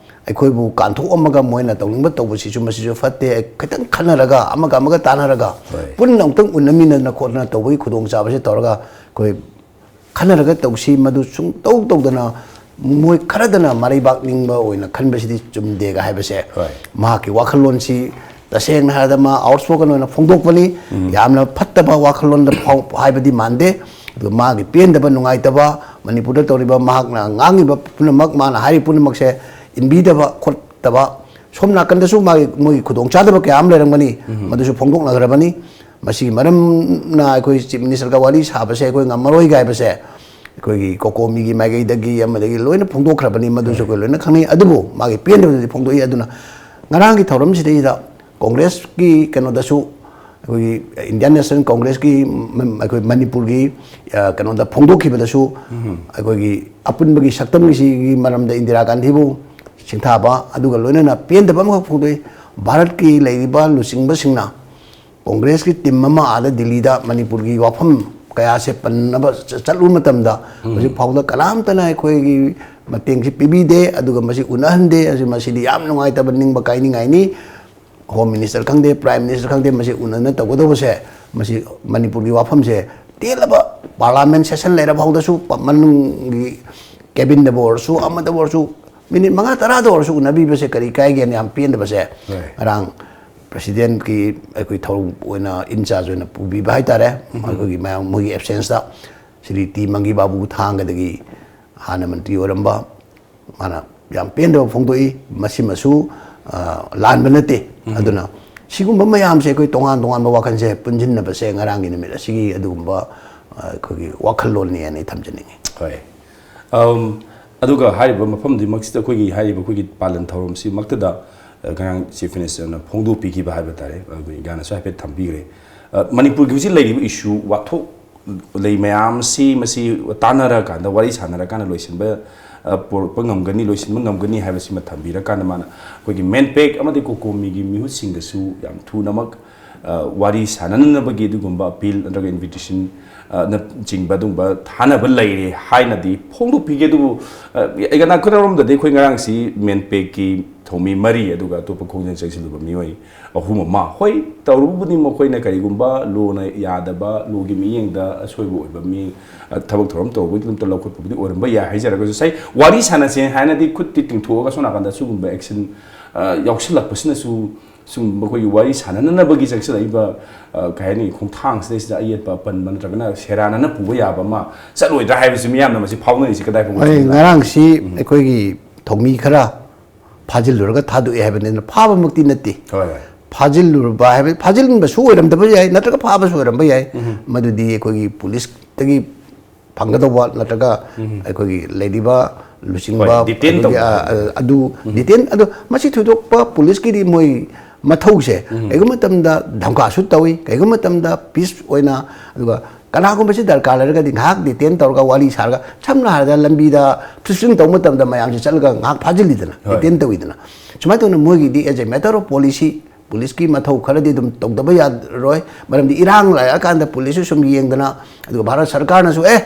ꯑꯩꯈꯣꯏꯕꯨ ꯀꯥꯟꯊꯣꯛꯑꯝꯃꯒ ꯃꯣꯏꯅ ꯇꯧꯅꯤꯡꯕ ꯇꯧꯕꯁꯤꯁꯨ, ꯃꯁꯤꯁꯨ ꯐꯠꯇꯦ꯫ ꯈꯤꯇꯪ ꯈꯟꯅꯔꯒ, ꯑꯃꯒ ꯑꯃꯒ ꯇꯥꯟꯅꯔꯒ, ꯍꯣꯏ꯫ ꯄꯨꯟꯅ ꯑꯃꯨꯛꯇꯪ ꯎꯅꯃꯤꯟꯅꯗꯅ ꯈꯣꯠꯇꯅ ꯇꯧꯕꯒꯤ ꯈꯨꯗꯣꯡꯆꯥꯕꯁꯦ ꯇꯧꯔꯒ ꯑꯩꯈꯣꯏ ꯈꯟꯅꯔꯒ ꯇꯧꯁꯤ꯫ ꯃꯗꯨ ꯁꯨꯡꯇꯧ ꯇꯧꯗꯅ, ꯃꯣꯏ ꯈꯔꯗꯅ ꯃꯔꯩꯕꯥꯛ ꯅꯤꯡꯕ ꯑꯣꯏꯅ ꯈꯟꯕꯁꯤꯗꯤ ꯆꯨꯝꯗꯦꯒ ꯍꯥꯏꯕꯁꯦ, ꯍꯣꯏ꯫ ꯃꯍꯥꯛꯀꯤ ꯋꯥꯈꯜꯂꯣꯟꯁꯤ ꯇꯁꯦꯡꯅ ꯍꯥꯏꯔꯗ ꯃꯥ ꯑꯥꯎꯠꯁ꯭ꯄꯣꯀꯟ ꯑꯣꯏꯅ ꯐꯣꯡꯗꯣꯛꯄꯅꯤ꯫ ꯌꯥꯝꯅ ꯐꯠꯇꯕ ꯋꯥꯈꯜꯂꯣꯟꯗ ꯐꯥꯎ-, ꯍꯥꯏꯕꯗꯤ ꯃꯥꯟꯗꯦ꯫ ꯑꯗꯨꯒ ꯃꯥꯒꯤ ꯄꯦꯟꯗꯕ, ꯅꯨꯡꯉꯥꯏꯇꯕ, ꯃꯅꯤꯄꯨꯔꯗ ꯇꯧꯔꯤꯕ, ꯃꯍꯥꯛꯅ ꯉꯥꯡꯉꯤꯕ ꯄꯨꯝꯅꯃꯛ, ꯃꯥꯅ ꯍꯥꯏꯔꯤꯕ ꯄꯨꯝꯅꯃꯛꯁꯦ ꯏꯟꯕꯤꯗꯕ ꯈꯣꯠꯇꯕ, ꯁꯣꯝ ꯅꯥꯀꯟꯗꯁꯨ ꯃꯥꯒꯤ, ꯃꯣꯏꯒꯤ ꯈꯨꯗꯣꯡꯆꯥꯗꯕ ꯀꯌꯥ ꯑꯃ ꯂꯩꯔꯝꯒꯅꯤ, ꯃꯗꯨꯁꯨ ꯐꯣꯡꯗꯣꯛꯅꯈ꯭ꯔꯕꯅꯤ꯫ ꯃꯁꯤꯒꯤ ꯃꯔꯝꯅ ꯑꯩꯈꯣꯏ ꯆꯤꯐ ꯃꯤꯅꯤꯁꯇꯔꯒ ꯋꯥꯔꯤ ꯁꯥꯕꯁꯦ ꯑꯩꯈꯣꯏ ꯉꯝꯃꯔꯣꯏꯒ ꯍꯥꯏꯕꯁꯦ ꯑꯩꯈꯣꯏꯒꯤ ꯀꯣꯀꯣꯃꯤꯒꯤ ꯃꯥꯏꯀꯩꯗꯒꯤ ꯑꯃꯗꯒꯤ ꯂꯣꯏꯅ ꯐꯣꯡꯗꯣꯛꯈ꯭ꯔꯕꯅꯤ, ꯃꯗꯨꯁꯨ ꯑꯩꯈꯣꯏ ꯂꯣꯏꯅ ꯈꯪꯅꯩ꯫ ꯑꯗꯨꯕꯨ ꯃꯥꯒꯤ ꯄꯦꯟꯗꯕꯗꯨꯗꯤ ꯐꯣꯡꯗꯣꯛꯏ꯫ ꯑꯗꯨꯅ ꯉꯔꯥꯡꯒꯤ ꯊꯧꯔꯝꯁꯤꯗꯩꯗ ꯀꯣꯡꯒ꯭ꯔꯦꯁꯀꯤ ꯀꯩꯅꯣꯗꯁꯨ, ꯑꯩꯈꯣꯏꯒꯤ ꯏꯟꯗꯤꯌꯥꯟ ꯅꯦꯁꯅꯦꯜ ꯀꯣꯡꯒ꯭ꯔꯦꯁꯀꯤ ꯃ-, ꯑꯩꯈꯣꯏ ꯃꯅꯤꯄꯨꯔꯒꯤ, ꯑ, ꯀꯩꯅꯣꯗ ꯐꯣꯡꯗꯣꯛꯈꯤꯕꯗꯁꯨ ꯑꯩꯈꯣꯏꯒꯤ ꯑꯄꯨꯟꯕꯒꯤ ꯁꯛꯇꯝꯒꯤꯁꯤꯒꯤ ꯃꯔꯝꯗ ꯏꯟꯗꯤꯔꯥ ꯒꯥꯟꯙꯤꯕꯨ ꯁꯤꯡꯊꯥꯕ, ꯑꯗꯨꯒ ꯂꯣꯏꯅꯅ ꯄꯦꯟꯗꯕ ꯑꯃꯈꯛ ꯐꯣꯡꯗꯣꯛꯏ꯫ ꯚꯥꯔꯠꯀꯤ ꯂꯩꯔꯤꯕ ꯂꯨꯆꯤꯡꯕꯁꯤꯡꯅ ꯀꯣꯡꯒ꯭ꯔꯦꯁꯀꯤ ꯇꯤꯝ ꯑꯃ ꯑꯥꯗ ꯗꯤꯜꯂꯤꯗ ꯃꯅꯤꯄꯨꯔꯒꯤ ꯋꯥꯐꯝ ꯀꯌꯥꯁꯦ ꯄꯟꯅꯕ ꯆ-, ꯆꯠꯂꯨꯕ ꯃꯇꯝꯗ ꯍꯧꯖꯤꯛ ꯐꯥꯎꯗ ꯀꯅꯥꯝꯇꯅ ꯑꯩꯈꯣꯏꯒꯤ ꯃꯇꯦꯡꯁꯤ ꯄꯤꯕꯤꯗꯦ, ꯑꯗꯨꯒ ꯃꯁꯤ ꯎꯅꯍꯟꯗꯦ꯫ ꯑꯁꯤ, ꯃꯁꯤꯗꯤ ꯌꯥꯝ ꯅꯨꯡꯉꯥꯏꯇꯕ, ꯅꯤꯡꯕ ꯀꯥꯏꯅꯤꯡꯉꯥꯏꯅꯤ꯫ ꯍꯣꯝ ꯃꯤꯅꯤꯁꯇꯔ ꯈꯪꯗꯦ, ꯄ꯭ꯔꯥꯏꯝ ꯃꯤꯅꯤꯁꯇꯔ ꯈꯪꯗꯦ, ꯃꯁꯤ ꯎꯅꯅ ꯇꯧꯒꯗꯧꯕꯁꯦ, ꯃꯁꯤ ꯃꯅꯤꯄꯨꯔꯒꯤ ꯋꯥꯐꯝꯁꯦ ꯇꯦꯜꯂꯕ ꯄꯥꯔꯂꯥꯃꯦꯟ ꯁꯦꯁꯟ ꯂꯩꯔ ꯐꯥꯎꯗꯁꯨ ꯄ-, ꯃꯅꯨꯡꯒꯤ ꯀꯦꯕꯤꯟꯗꯕꯨ ꯑꯣꯏꯔꯁꯨ, ꯑꯃꯗꯕꯨ ꯑꯣꯏꯔꯁꯨ, ꯃꯤꯅꯤꯠ ꯃꯉꯥ ꯇꯔꯥꯗ ꯑꯣꯏꯔꯁꯨ ꯎꯅꯕꯤꯕꯁꯦ ꯀꯔꯤ ꯀꯥꯏꯒꯦꯅ ꯌꯥꯝ ꯄꯦꯟꯗꯕꯁꯦ ꯍꯣꯏ꯫ ꯉꯔꯥꯡ ꯄ꯭ꯔꯁꯤꯗꯦꯟꯠꯀꯤ ꯑꯩꯈꯣꯏ ꯊꯧꯔꯝ ꯑꯣꯏꯅ, ꯏꯟꯆꯥꯔꯖ ꯑꯣꯏꯅ ꯄꯨꯕꯤꯕ ꯍꯥꯏꯇꯥꯔꯦ, ꯑꯩꯈꯣꯏꯒꯤ ꯃꯌꯥꯝ ꯃꯣꯏꯒꯤ ꯑꯦꯞꯁꯦꯟꯁꯇ ꯁ꯭ꯔꯤ ꯇꯤ ꯃꯪꯒꯤ ꯕꯥꯕꯨ ꯊꯥꯡꯒꯗꯒꯤ ꯍꯥꯟꯅ ꯃꯟꯇ꯭ꯔꯤ ꯑꯣꯏꯔꯝꯕ, ꯃꯥꯅ ꯌꯥꯝ ꯄꯦꯟꯗꯕ ꯐꯣꯡꯗꯣꯛꯏ꯫ ꯃꯁꯤꯃꯁꯨ, ꯑ, ꯂꯥꯟꯕ ꯅꯠꯇꯦ꯫ ꯑꯗꯨꯅ ꯁꯤꯒꯨꯝꯕ ꯃꯌꯥꯝꯁꯦ ꯑꯩꯈꯣꯏ ꯇꯣꯉꯥꯟ ꯇꯣꯉꯥꯟꯕ ꯋꯥꯈꯜꯁꯦ ꯄꯨꯟꯁꯤꯟꯅꯕꯁꯦ ꯉꯔꯥꯡꯒꯤ ꯅꯨꯃꯤꯠ ꯑꯁꯤꯒꯤ ꯑꯗꯨꯒꯨꯝꯕ, ꯑ, ꯑꯩꯈꯣꯏꯒꯤ ꯋꯥꯈꯜꯂꯣꯟꯅꯤ ꯍꯥꯏꯅ ꯑꯩ ꯊꯝꯖꯅꯤꯡꯉꯤ꯫ ꯍꯣꯏ꯫ ꯑꯝ, ꯑꯗꯨꯒ ꯍꯥꯏꯔꯤꯕ ꯃꯐꯝꯗꯨꯃꯛꯁꯤꯗ ꯑꯩꯈꯣꯏꯒꯤ ꯍꯥꯏꯔꯤꯕ ꯑꯩꯈꯣꯏꯒꯤ ꯄꯥꯂꯟ ꯊꯧꯔꯝꯁꯤꯃꯛꯇꯗ, ꯑ, ꯉꯔꯥꯡ ꯆꯤꯐ ꯃꯤꯅꯤꯁꯇꯔꯅ ꯐꯣꯡꯗꯣꯛꯄꯤꯈꯤꯕ ꯍꯥꯏꯕ ꯇꯥꯔꯦ, ꯑꯩꯈꯣꯏ ꯏꯟꯗꯤꯌꯥꯅꯁꯨ ꯍꯥꯏꯐꯦꯠ ꯊꯝꯕꯤꯈ꯭ꯔꯦ꯫ ꯑ, ꯃꯅꯤꯄꯨꯔꯒꯤ ꯍꯧꯖꯤꯛ ꯂꯩꯔꯤꯕ ꯏꯁꯨ, ꯋꯥꯊꯣꯛ ꯂꯩ ꯃꯌꯥꯝꯁꯤ ꯃꯁꯤ ꯇꯥꯟꯅꯔꯀꯥꯟꯗ, ꯋꯥꯔꯤ ꯁꯥꯟꯅꯔꯀꯥꯟꯗ ꯂꯣꯏꯁꯤꯟꯕ, ꯑ, ꯄꯨꯔꯛꯄ ꯉꯝꯒꯅꯤ, ꯂꯣꯏꯁꯤꯟꯕ ꯉꯝꯒꯅꯤ ꯍꯥꯏꯕꯁꯤꯃ ꯊꯝꯕꯤꯔꯀꯥꯟꯗ, ꯃꯥꯅ ꯑꯩꯈꯣꯏꯒꯤ ꯃꯦꯟꯄꯦꯛ ꯑꯃꯗꯤ ꯀꯣꯀꯣꯃꯤꯒꯤ ꯃꯤꯍꯨꯠꯁꯤꯡꯒꯁꯨ ꯌꯥꯝ ꯊꯨꯅꯃꯛ, ꯑ, ꯋꯥꯔꯤ ꯁꯥꯟꯅꯅꯅꯕꯒꯤ ꯑꯗꯨꯒꯨꯝꯕ ꯑꯄꯤꯜ ꯅꯠꯇ꯭ꯔꯒ ꯏꯟꯚꯤꯇꯦꯁꯟ, ꯑ, ꯅꯆꯤꯡꯕ ꯑꯗꯨꯒꯨꯝꯕ ꯊꯥꯅꯕ ꯂꯩꯔꯦ ꯍꯥꯏꯅꯗꯤ ꯐꯣꯡꯗꯣꯛꯄꯤꯒꯦ꯫ ꯑꯗꯨꯕꯨ, ꯑ, ꯑꯩ ꯀꯅꯥ ꯈꯔꯔꯣꯝꯗꯗꯤ ꯑꯩꯈꯣꯏ ꯉꯔꯥꯡꯁꯤ ꯃꯦꯟꯄꯦꯛꯀꯤ ꯊꯧꯃꯤ ꯃꯔꯤ, ꯑꯗꯨꯒ ꯑꯇꯣꯞꯄ ꯈꯣꯡꯖꯪ ꯆꯪꯁꯤꯜꯂꯨꯕ ꯃꯤꯑꯣꯏ ꯑꯍꯨꯝ ꯑꯃ, ꯍꯣꯏ, ꯇꯧꯔꯨꯕꯕꯨꯗꯤ ꯃꯈꯣꯏꯅ ꯀꯔꯤꯒꯨꯝꯕ ꯂꯣꯅ ꯌꯥꯗꯕ, ꯂꯣꯒꯤ ꯃꯤꯠꯌꯦꯡꯗ ꯑꯁꯣꯏꯕ ꯑꯣꯏꯕ ꯃꯤ, ꯑ, ꯊꯕꯛ ꯊꯧꯔꯝ ꯇꯧꯕꯒꯤꯗꯃꯛꯇ ꯂꯧꯈꯠꯄꯕꯨꯗꯤ ꯑꯣꯏꯔꯝꯕ ꯌꯥꯏ ꯍꯥꯏꯖꯔꯒꯁꯨ, ꯉꯁꯥꯏ ꯋꯥꯔꯤ ꯁꯥꯟꯅꯁꯦ ꯍꯥꯏꯅꯗꯤ ꯈꯨꯠꯇꯤ ꯇꯤꯡꯊꯣꯛꯑꯒ ꯁꯣꯝ ꯅꯥꯀꯟꯗ ꯁꯤꯒꯨꯝꯕ ꯑꯦꯛꯁꯟ, ꯑ, ꯌꯥꯎꯁꯤꯜꯂꯛꯄꯁꯤꯅꯁꯨ ꯁꯨꯝ ꯃꯈꯣꯏꯒꯤ ꯋꯥꯔꯤ ꯁꯥꯟꯅꯅꯅꯕꯒꯤ ꯆꯪꯁꯤꯜꯂꯛꯏꯕ, ꯑ, ꯀꯩ ꯍꯥꯏꯅꯤ, ꯈꯣꯡꯊꯥꯡꯁꯤꯗꯩꯁꯤꯗ ꯑꯌꯦꯠꯄ ꯑꯄꯟꯕ ꯅꯠꯇ꯭ꯔꯒꯅ ꯁꯦꯔꯥꯟꯅꯅ ꯄꯨꯕ ꯌꯥꯕ ꯑꯃ ꯆꯠꯂꯣꯏꯗ꯭ꯔꯥ ꯍꯥꯏꯕꯁꯤ ꯃꯤꯌꯥꯝꯅ ꯃꯁꯤ ꯐꯥꯎꯅꯔꯤꯁꯤ ꯀꯗꯥꯏ ꯐꯥꯎꯕ ꯑꯩ ꯆꯨꯝꯃꯤꯕ꯭ꯔꯥ? ꯉꯔꯥꯡꯁꯤ ꯑꯩꯈꯣꯏꯒꯤ ꯊꯧꯃꯤ ꯈꯔ ꯐꯥꯖꯤꯜꯂꯨꯔꯒ ꯊꯥꯗꯣꯛꯑꯦ ꯍꯥꯏꯕꯅꯤꯅ ꯐꯥꯕꯃꯛꯇꯤ ꯅꯠꯇꯦ꯫ ꯍꯣꯏ, ꯍꯣꯏ꯫ ꯐꯥꯖꯤꯜꯂꯨꯔꯕ ꯍꯥꯏꯕ, ꯐꯥꯖꯤꯟꯕꯁꯨ ꯑꯣꯏꯔꯝꯗꯕ ꯌꯥꯏ, ꯅꯠꯇ꯭ꯔꯒ ꯐꯥꯕꯁꯨ ꯑꯣꯏꯔꯝꯕ ꯌꯥꯏ꯫ ꯃꯗꯨꯗꯤ ꯑꯩꯈꯣꯏꯒꯤ ꯄꯨꯂꯤꯁꯇꯒꯤ ꯐꯪꯒꯗꯧꯕ ꯅꯠꯇ꯭ꯔꯒ ꯑꯩꯈꯣꯏꯒꯤ ꯂꯩꯔꯤꯕ ꯂꯨꯆꯤꯡꯕ, ꯍꯣꯏ, detain ꯑꯗꯨꯒꯤ, ꯇꯧꯕ ꯑ, ꯍꯥꯏꯕ꯫ ꯑ, ꯑꯗꯨ detain, ꯑꯗꯣ ꯃꯁꯤ ꯊꯣꯏꯗꯣꯛꯄ ꯄꯨꯂꯤꯁꯀꯤꯗꯤ ꯃꯣꯏ ꯃꯊꯧꯁꯦ ꯀꯩꯒꯨꯝꯕ ꯃꯇꯝꯗ ꯙꯝꯀꯥꯁꯨ ꯇꯧꯏ, ꯀꯩꯒꯨꯝꯕ ꯃꯇꯝꯗ ꯄꯤꯁ ꯑꯣꯏꯅ, ꯑꯗꯨꯒ ꯀꯅꯥꯒꯨꯝꯕꯁꯤ ꯗꯔꯀꯥꯔ ꯂꯩꯔꯒꯗꯤ ꯉꯥꯏꯍꯥꯛ detain ꯇꯧꯔꯒ ꯋꯥꯔꯤ ꯁꯥꯔꯒ, ꯁꯝꯅ ꯍꯥꯏꯔꯕꯗ ꯂꯝꯕꯤꯗ ꯐ꯭ꯔꯤꯁꯀ꯭ꯔꯤꯟ ꯇꯧꯕ ꯃꯇꯝꯗ ꯃꯌꯥꯝꯁꯦ ꯆꯠꯂꯒ ꯉꯥꯏꯍꯥꯛ ꯐꯥꯖꯤꯜꯂꯤꯗꯅ, ꯍꯣꯏ꯫ Detain ꯇꯧꯋꯤꯗꯅ꯫ ꯁꯨꯃꯥꯏꯅ ꯇꯧꯗꯅ ꯃꯣꯏꯒꯤꯗꯤ as a matter of policy ꯄꯨꯂꯤꯁꯀꯤ ꯃꯊꯧ ꯈꯔꯗꯤ ꯑꯗꯨꯝ ꯇꯧꯗꯕ ꯌꯥꯔꯣꯏ꯫ ꯃꯔꯝꯗꯤ ꯏꯔꯥꯡ ꯂꯥꯛꯑꯀꯥꯟꯗ ꯄꯨꯂꯤꯁꯁꯨ ꯁꯨꯝ ꯌꯦꯡꯗꯅ, ꯑꯗꯨꯒ ꯚꯥꯔꯠ ꯁꯔꯀꯥꯔꯅꯁꯨ, "ꯑꯦ,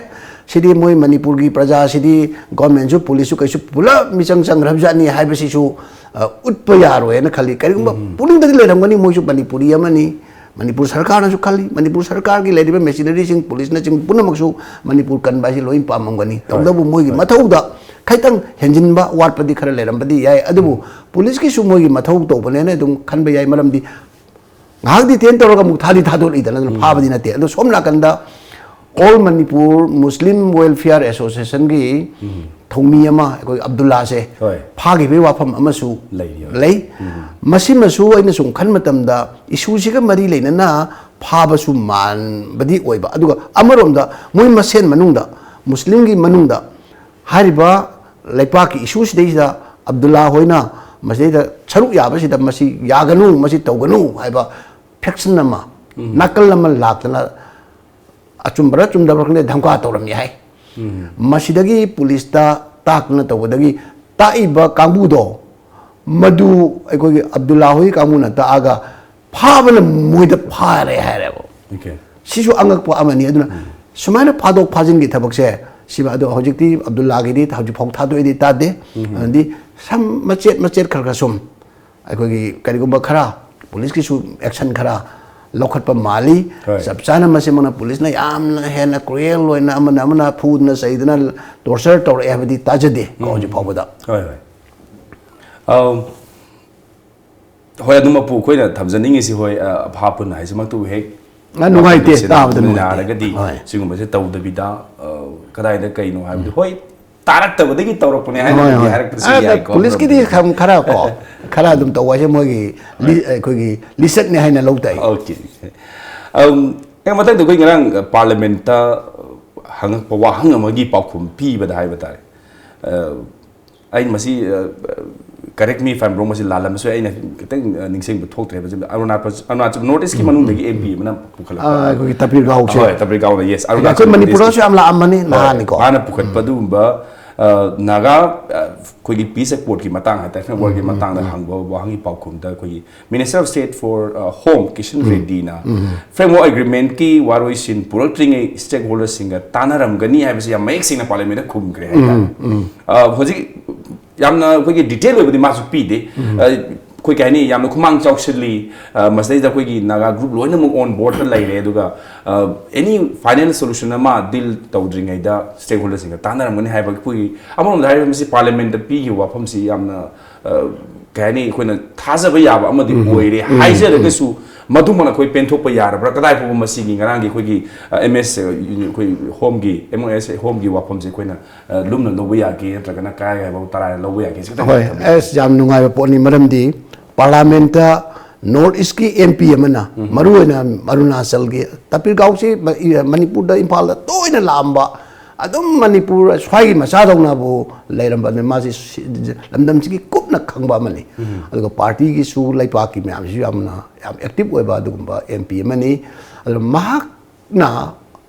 ꯁꯤꯗꯤ ꯃꯣꯏ ꯃꯅꯤꯄꯨꯔꯒꯤ ꯄ꯭ꯔꯖꯥꯁꯤꯗꯤ, ꯒꯣꯔꯃꯦꯟꯁꯨ ꯄꯨꯂꯤꯁꯁꯨ ꯀꯩꯁꯨ ꯄꯨꯂꯞ ꯃꯤꯆꯪ ꯆꯪꯈ꯭ꯔꯕꯖꯥꯠꯅꯤ" ꯍꯥꯏꯕꯁꯤꯁꯨ, ꯑ, ꯎꯠꯄ ꯌꯥꯔꯣꯏꯅ ꯈꯜꯂꯤ꯫ ꯀꯔꯤꯒꯨꯝꯕ ꯄꯨꯛꯅꯤꯡꯗꯗꯤ ꯂꯩꯔꯝꯒꯅꯤ, ꯃꯣꯏꯁꯨ ꯃꯅꯤꯄꯨꯔꯤ ꯑꯃꯅꯤ, ꯃꯅꯤꯄꯨꯔ ꯁꯔꯀꯥꯔꯅꯁꯨ ꯈꯜꯂꯤ, ꯃꯅꯤꯄꯨꯔ ꯁꯔꯀꯥꯔꯒꯤ ꯂꯩꯔꯤꯕ ꯃꯦꯁꯤꯅꯔꯤꯁꯤꯡ, ꯄꯨꯂꯤꯁꯅꯆꯤꯡꯕ ꯄꯨꯝꯅꯃꯛꯁꯨ ꯃꯅꯤꯄꯨꯔ ꯀꯟꯕ ꯍꯥꯏꯁꯤ ꯂꯣꯏ ꯄꯥꯝꯃꯝꯒꯅꯤ꯫ ꯍꯣꯏ꯫ ꯇꯧꯕꯇꯕꯨ ꯃꯣꯏꯒꯤ ꯍꯣꯏ꯫ ꯃꯊꯧꯗ ꯈꯤꯇꯪ ꯍꯦꯟꯖꯤꯟꯕ ꯋꯥꯠꯄꯗꯤ ꯈꯔ ꯂꯩꯔꯝꯕꯗꯤ ꯌꯥꯏ, ꯑꯗꯨꯕꯨ ꯄꯨꯂꯤꯁꯀꯤꯁꯨ ꯃꯣꯏꯒꯤ ꯃꯊꯧ ꯇꯧꯕꯅꯦꯅ ꯑꯗꯨꯝ ꯈꯟꯕ ꯌꯥꯏ꯫ ꯃꯔꯝꯗꯤ ꯉꯥꯏꯍꯥꯛ detain ꯇꯧꯔꯒ ꯑꯃꯨꯛ ꯊꯥꯗꯤ ꯊꯥꯗꯣꯔꯛꯏꯗꯅ, ꯑꯗꯨꯅ ꯐꯥꯕꯗꯤ ꯅꯠꯇꯦ꯫ ꯑꯗꯣ ꯁꯣꯝ ꯅꯥꯀꯟꯗ All Manipur Muslim Welfare Associationꯒꯤ ꯊꯧꯃꯤ ꯑꯃ, ꯑꯩꯈꯣꯏ ꯑꯕꯗꯨꯜꯂꯥꯁꯦ ꯍꯣꯏ꯫ ꯐꯥꯈꯤꯕꯒꯤ ꯋꯥꯐꯝ ꯑꯃꯁꯨ ꯂꯩꯔꯤ, ꯍꯣꯏ꯫ ꯂꯩ꯫ ꯃꯁꯤꯃꯁꯨ ꯑꯩꯅ ꯁꯨꯝ ꯈꯟꯕ ꯃꯇꯝꯗ, ꯏꯁꯨꯁꯤꯒ ꯃꯔꯤ ꯂꯩꯅꯅ ꯐꯥꯕꯁꯨ ꯃꯥꯟꯕꯗꯤ ꯑꯣꯏꯕ, ꯑꯗꯨꯒ ꯑꯃꯔꯣꯝꯗ ꯃꯣꯏ ꯃꯁꯦꯟ ꯃꯅꯨꯡꯗ, ꯃꯨꯁꯂꯤꯝꯒꯤ ꯃꯅꯨꯡꯗ ꯍꯥꯏꯔꯤꯕ ꯂꯩꯄꯥꯛꯀꯤ ꯏꯁꯨꯁꯤꯗꯩꯁꯤꯗ ꯑꯕꯗꯨꯜꯂꯥ ꯍꯣꯏꯅ ꯃꯁꯤꯗꯩꯗ ꯁꯔꯨꯛ ꯌꯥꯕꯁꯤꯗ ꯃꯁꯤ ꯌꯥꯒꯅꯨ, ꯃꯁꯤ ꯇꯧꯒꯅꯨ ꯍꯥꯏꯕ faction ꯑꯃ, ꯅꯥꯀꯜ ꯑꯃ ꯂꯥꯛꯇꯅ ꯑꯆꯨꯝꯕꯔ ꯆꯨꯝꯗꯕꯔ ꯈꯪꯗꯦ, ꯙꯝꯀꯥ ꯇꯧꯔꯝꯃꯤ ꯍꯥꯏ꯫ ꯃꯁꯤꯗꯒꯤ ꯄꯨꯂꯤꯁꯇ ꯇꯥꯛꯇꯅ ꯇꯧꯕꯗꯒꯤ ꯇꯥꯛꯏꯕ ꯀꯥꯡꯕꯨꯗꯣ, ꯃꯗꯨ ꯑꯩꯈꯣꯏꯒꯤ ꯑꯕꯗꯨꯜꯂꯥ ꯍꯣꯏ ꯀꯥꯡꯕꯨꯅ ꯇꯥꯛꯑꯒ ꯐꯥꯕꯅ ꯃꯣꯏꯗ ꯐꯥꯔꯦ ꯍꯥꯏꯔꯦꯕ꯫ Okay. ꯁꯤꯁꯨ ꯑꯉꯛꯄ ꯑꯃꯅꯤ꯫ ꯑꯗꯨꯅ ꯁꯨꯃꯥꯏꯅ ꯐꯥꯗꯣꯛ ꯐꯥꯖꯤꯟꯒꯤ ꯊꯕꯛꯁꯦ, ꯁꯤꯃ ꯑꯗꯣ ꯍꯧꯖꯤꯛꯇꯤ ꯑꯕꯗꯨꯜꯂꯥꯒꯤꯗꯤ ꯍꯧꯖꯤꯛ ꯐꯥꯎ ꯊꯥꯗꯣꯛꯑꯦꯗꯤ ꯇꯥꯗꯦ꯫ ꯑꯗꯤ ꯁꯝ ꯃꯆꯦꯠ ꯃꯆꯦꯠ ꯈꯔ ꯈꯔ ꯁꯨꯝ ꯑꯩꯈꯣꯏꯒꯤ ꯀꯔꯤꯒꯨꯝꯕ ꯈꯔ ꯄꯨꯂꯤꯁꯀꯤꯁꯨ action ꯈꯔ ꯂꯧꯈꯠꯄ ꯃꯥꯜꯂꯤ꯫ ꯍꯣꯏ꯫ ꯆꯞ ꯆꯥꯅ ꯃꯁꯤꯃꯛꯅ ꯄꯨꯂꯤꯁꯅ ꯌꯥꯝꯅ ꯍꯦꯟꯅ cruel ꯑꯣꯏꯅ ꯑꯃꯅ ꯑꯃꯅ ꯐꯨꯗꯅ ꯆꯩꯗꯅ torture ꯇꯧꯔꯛꯑꯦ ꯍꯥꯏꯕꯗꯤ ꯇꯥꯖꯗꯦ ꯀꯣ ꯍꯧꯖꯤꯛ ꯐꯥꯎꯕꯗ꯫ ꯍꯣꯏ, ꯍꯣꯏ꯫ ꯑꯝ, ꯍꯣꯏ, ꯑꯗꯨꯃꯛꯄꯨ ꯑꯩꯈꯣꯏꯅ ꯊꯝꯖꯅꯤꯡꯉꯤꯁꯤ, ꯍꯣꯏ, ꯑ, ꯑꯐꯥ ꯄꯨꯟꯅ ꯍꯥꯏꯁꯤꯃꯛꯇꯕꯨ ꯍꯦꯛ ꯑ, ꯅꯨꯡꯉꯥꯏꯇꯦ, ꯂꯣꯏꯁꯤꯟ ꯇꯥꯕꯗ ꯅꯨꯡꯉꯥꯏꯇꯦ꯫ ꯌꯥꯔꯒꯗꯤ ꯍꯣꯏ꯫ ꯁꯤꯒꯨꯝꯕꯁꯦ ꯇꯧꯗꯕꯤꯗ, ꯑ, ꯀꯗꯥꯏꯗ ꯀꯩꯅꯣ ꯍꯥꯏꯕꯗꯤ, ꯍꯣꯏ, ꯇꯥꯔꯛꯇꯕꯗꯒꯤ ꯇꯧꯔꯛꯄꯅꯦ ꯍꯥꯏꯅꯕꯨꯗꯤ ꯍꯣꯏ꯫ ꯍꯥꯏꯔꯛꯄꯁꯨ ꯑ, ꯌꯥꯏꯀꯣ, ꯄꯨꯂꯤꯁꯀꯤꯗꯤ ꯑꯃꯔꯣꯝꯗꯗꯤ꯫ ꯈꯔ, ꯈꯔ ꯀꯣ, ꯈꯔ ꯑꯗꯨꯝ ꯇꯧꯕ ꯍꯥꯏꯁꯦ ꯃꯣꯏꯒꯤ ꯂꯤ-, ꯑꯩꯈꯣꯏꯒꯤ ꯂꯤꯆꯠꯅꯦ ꯍꯥꯏꯅ ꯂꯧ ꯇꯥꯏ꯫ Okay. ꯑꯝ, ꯑꯦ, ꯃꯊꯪꯗ ꯑꯩꯈꯣꯏ ꯉꯔꯥꯡ, ꯑ, ꯄꯥꯔꯂꯤꯌꯥꯃꯦꯟꯠꯇ, ꯑ, ꯍꯪꯉꯛꯄ ꯋꯥꯍꯪ ꯑꯃꯒꯤ ꯄꯥꯎꯈꯨꯝ ꯄꯤꯕꯗ ꯍꯥꯏꯕ ꯇꯥꯔꯦ꯫ ꯑ, ꯑꯩ ꯃꯁꯤ, ꯑ, correct me if I'm wrong, ꯃꯁꯤ ꯂꯥꯜꯂꯝꯕꯁꯨ ꯌꯥꯏ, ꯑꯩꯅ ꯈꯤꯇꯪ, ꯑ, ꯅꯤꯡꯁꯤꯡꯕ ꯊꯣꯛꯇ꯭ꯔꯦ꯫ ꯃꯁꯤ ꯑꯔꯨꯅꯥꯆꯜ, ꯑꯔꯨꯅꯥꯆꯜ, North East ꯀꯤ ꯃꯅꯨꯡꯗꯒꯤ M P ꯑꯃꯅ ꯄꯨꯈꯠꯂꯛꯄ꯫ ꯑ, ꯑꯩꯈꯣꯏꯒꯤ ꯇꯄꯤꯔ ꯒꯥꯎꯁꯦ꯫ ꯍꯣꯏ, ꯇꯄꯤꯔ ꯒꯥꯎꯅ, yes, ꯑꯩꯈꯣꯏ ꯑꯔꯨꯅꯥꯆꯜ ꯃꯅꯤꯄꯨꯔꯗꯁꯨ ꯄ꯭ꯔꯗꯦꯁꯀꯤ꯫ ꯌꯥꯝ ꯂꯥꯛꯑꯝꯕꯅꯤ ꯍꯣꯏ, ꯅꯍꯥꯟꯅꯤꯀꯣ꯫ ꯃꯥꯅ ꯄꯨꯈꯠꯄ ꯑꯗꯨꯒꯨꯝꯕ, ꯑ, ꯅꯥꯒꯥ, ꯑ, ꯑꯩꯈꯣꯏꯒꯤ peace accord ꯀꯤ ꯃꯇꯥꯡ ꯍꯥꯏꯇꯥꯔꯦ, ꯐ꯭ꯔꯦꯝꯋꯥꯔꯛꯀꯤ ꯃꯇꯥꯡꯗ ꯍꯪꯕ ꯋꯥꯍꯪꯒꯤ ꯄꯥꯎꯈꯨꯝꯗ ꯑꯩꯈꯣꯏꯒꯤ Minister of State for, ꯑ, Home ꯀꯤꯁꯟ ꯔꯦꯗꯗꯤꯅ framework agreement ꯀꯤ ꯋꯥꯔꯣꯏꯁꯤꯟ ꯄꯨꯔꯛꯇ꯭ꯔꯤꯉꯩ stakeholder ꯁꯤꯡꯒ ꯇꯥꯟꯅꯔꯝꯒꯅꯤ ꯍꯥꯏꯕꯁꯤ ꯌꯥꯝ ꯃꯌꯦꯛ ꯁꯦꯡꯅ ꯄꯥꯔꯂꯤꯌꯥꯃꯦꯟꯠꯇ ꯈꯨꯝꯈ꯭ꯔꯦ ꯍꯥꯏꯇꯥꯔꯦ꯫ ꯑ, ꯍꯧꯖꯤꯛ ꯌꯥꯝꯅ ꯑꯩꯈꯣꯏꯒꯤ detail ꯑꯣꯏꯕꯗꯤ ꯃꯥꯁꯨ ꯄꯤꯗꯦ꯫ ꯑ, ꯑꯩꯈꯣꯏ ꯀꯩ ꯍꯥꯏꯅꯤ, ꯌꯥꯝꯅ ꯈꯨꯃꯥꯡ ꯆꯥꯎꯁꯤꯜꯂꯤ꯫ ꯑ, ꯃꯁꯤꯗꯩꯗ ꯑꯩꯈꯣꯏꯒꯤ ꯅꯥꯒꯥ group ꯂꯣꯏꯅꯃꯛ on board ꯇ ꯂꯩꯔꯦ꯫ ꯑꯗꯨꯒ, ꯑ, any final solution ꯑꯃ deal ꯇꯧꯗ꯭ꯔꯤꯉꯩꯗ stakeholder ꯁꯤꯡꯒ ꯇꯥꯟꯅꯔꯝꯒꯅꯤ ꯍꯥꯏꯕ ꯑꯩꯈꯣꯏꯒꯤ, ꯑꯃꯔꯣꯝꯗ ꯍꯥꯏꯔꯒꯗꯤ ꯃꯁꯤ ꯄꯥꯔꯂꯤꯌꯥꯃꯦꯟꯠꯇ ꯄꯤꯈꯤꯕ ꯋꯥꯐꯝꯁꯤ ꯌꯥꯝꯅ, ꯑ, ꯀꯩ ꯍꯥꯏꯅꯤ, ꯑꯩꯈꯣꯏꯅ ꯊꯥꯖꯕ ꯌꯥꯕ ꯑꯃꯗꯤ ꯑꯣꯏꯔꯦ ꯍꯥꯏꯖꯔꯒꯁꯨ, ꯃꯗꯨꯃꯛꯅ ꯑꯩꯈꯣꯏ ꯄꯦꯟꯊꯣꯛꯄ ꯌꯥꯔꯕ꯭ꯔꯥ? ꯀꯗꯥꯏ ꯐꯥꯎꯕ ꯃꯁꯤꯒꯤ ꯉꯔꯥꯡꯒꯤ ꯑꯩꯈꯣꯏꯒꯤ, ꯑ, M S, ꯑ, ꯑꯩꯈꯣꯏ Home ꯒꯤ, M O S Home ꯒꯤ ꯋꯥꯐꯝꯁꯦ ꯑꯩꯈꯣꯏꯅ, ꯑ, ꯂꯨꯝꯅ ꯂꯧꯕ ꯌꯥꯒꯦ, ꯅꯠꯇ꯭ꯔꯒꯅ ꯀꯥꯏ ꯍꯥꯏꯕ ꯇꯔꯥꯏꯅ ꯂꯧꯕ ꯌꯥꯒꯦ? ꯁꯤ ꯈꯤꯇꯪ ꯍꯣꯏ, ꯊꯝꯕꯤꯌꯨ꯫ ꯑꯁ, ꯌꯥꯝ ꯅꯨꯡꯉꯥꯏꯕ ꯄꯣꯠꯅꯤ꯫ ꯃꯔꯝꯗꯤ ꯄꯥꯔꯂꯤꯌꯥꯃꯦꯟꯠꯇ North East ꯀꯤ M P ꯑꯃꯅ, ꯃꯔꯨꯑꯣꯏꯅ ꯑꯔꯨꯅꯥꯆꯜꯒꯤ ꯇꯄꯤꯔ ꯒꯥꯎꯁꯤ ꯃ-, ꯏ-, ꯃꯅꯤꯄꯨꯔꯗ, ꯏꯝꯐꯥꯜꯗ ꯇꯣꯏꯅ ꯂꯥꯛꯑꯝꯕ, ꯑꯗꯨꯝ ꯃꯅꯤꯄꯨꯔ ꯁ꯭ꯋꯥꯏꯒꯤ ꯃꯆꯥꯗꯧꯅꯕꯨ ꯂꯩꯔꯝꯕꯅꯤ꯫ ꯃꯥꯁꯤ ꯁꯤ-, ꯂꯝꯗꯝꯁꯤꯒꯤ ꯀꯨꯞꯅ ꯈꯪꯕ ꯑꯃꯅꯤ꯫ ꯑꯗꯨꯒ ꯄꯥꯔꯇꯤꯒꯤꯁꯨ, ꯂꯩꯄꯥꯛꯀꯤ ꯃꯌꯥꯝꯁꯤꯁꯨ ꯌꯥꯝꯅ, ꯌꯥꯝ active ꯑꯣꯏꯕ ꯑꯗꯨꯒꯨꯝꯕ M P ꯑꯃꯅꯤ꯫ ꯑꯗꯨꯅ ꯃꯍꯥꯛꯅ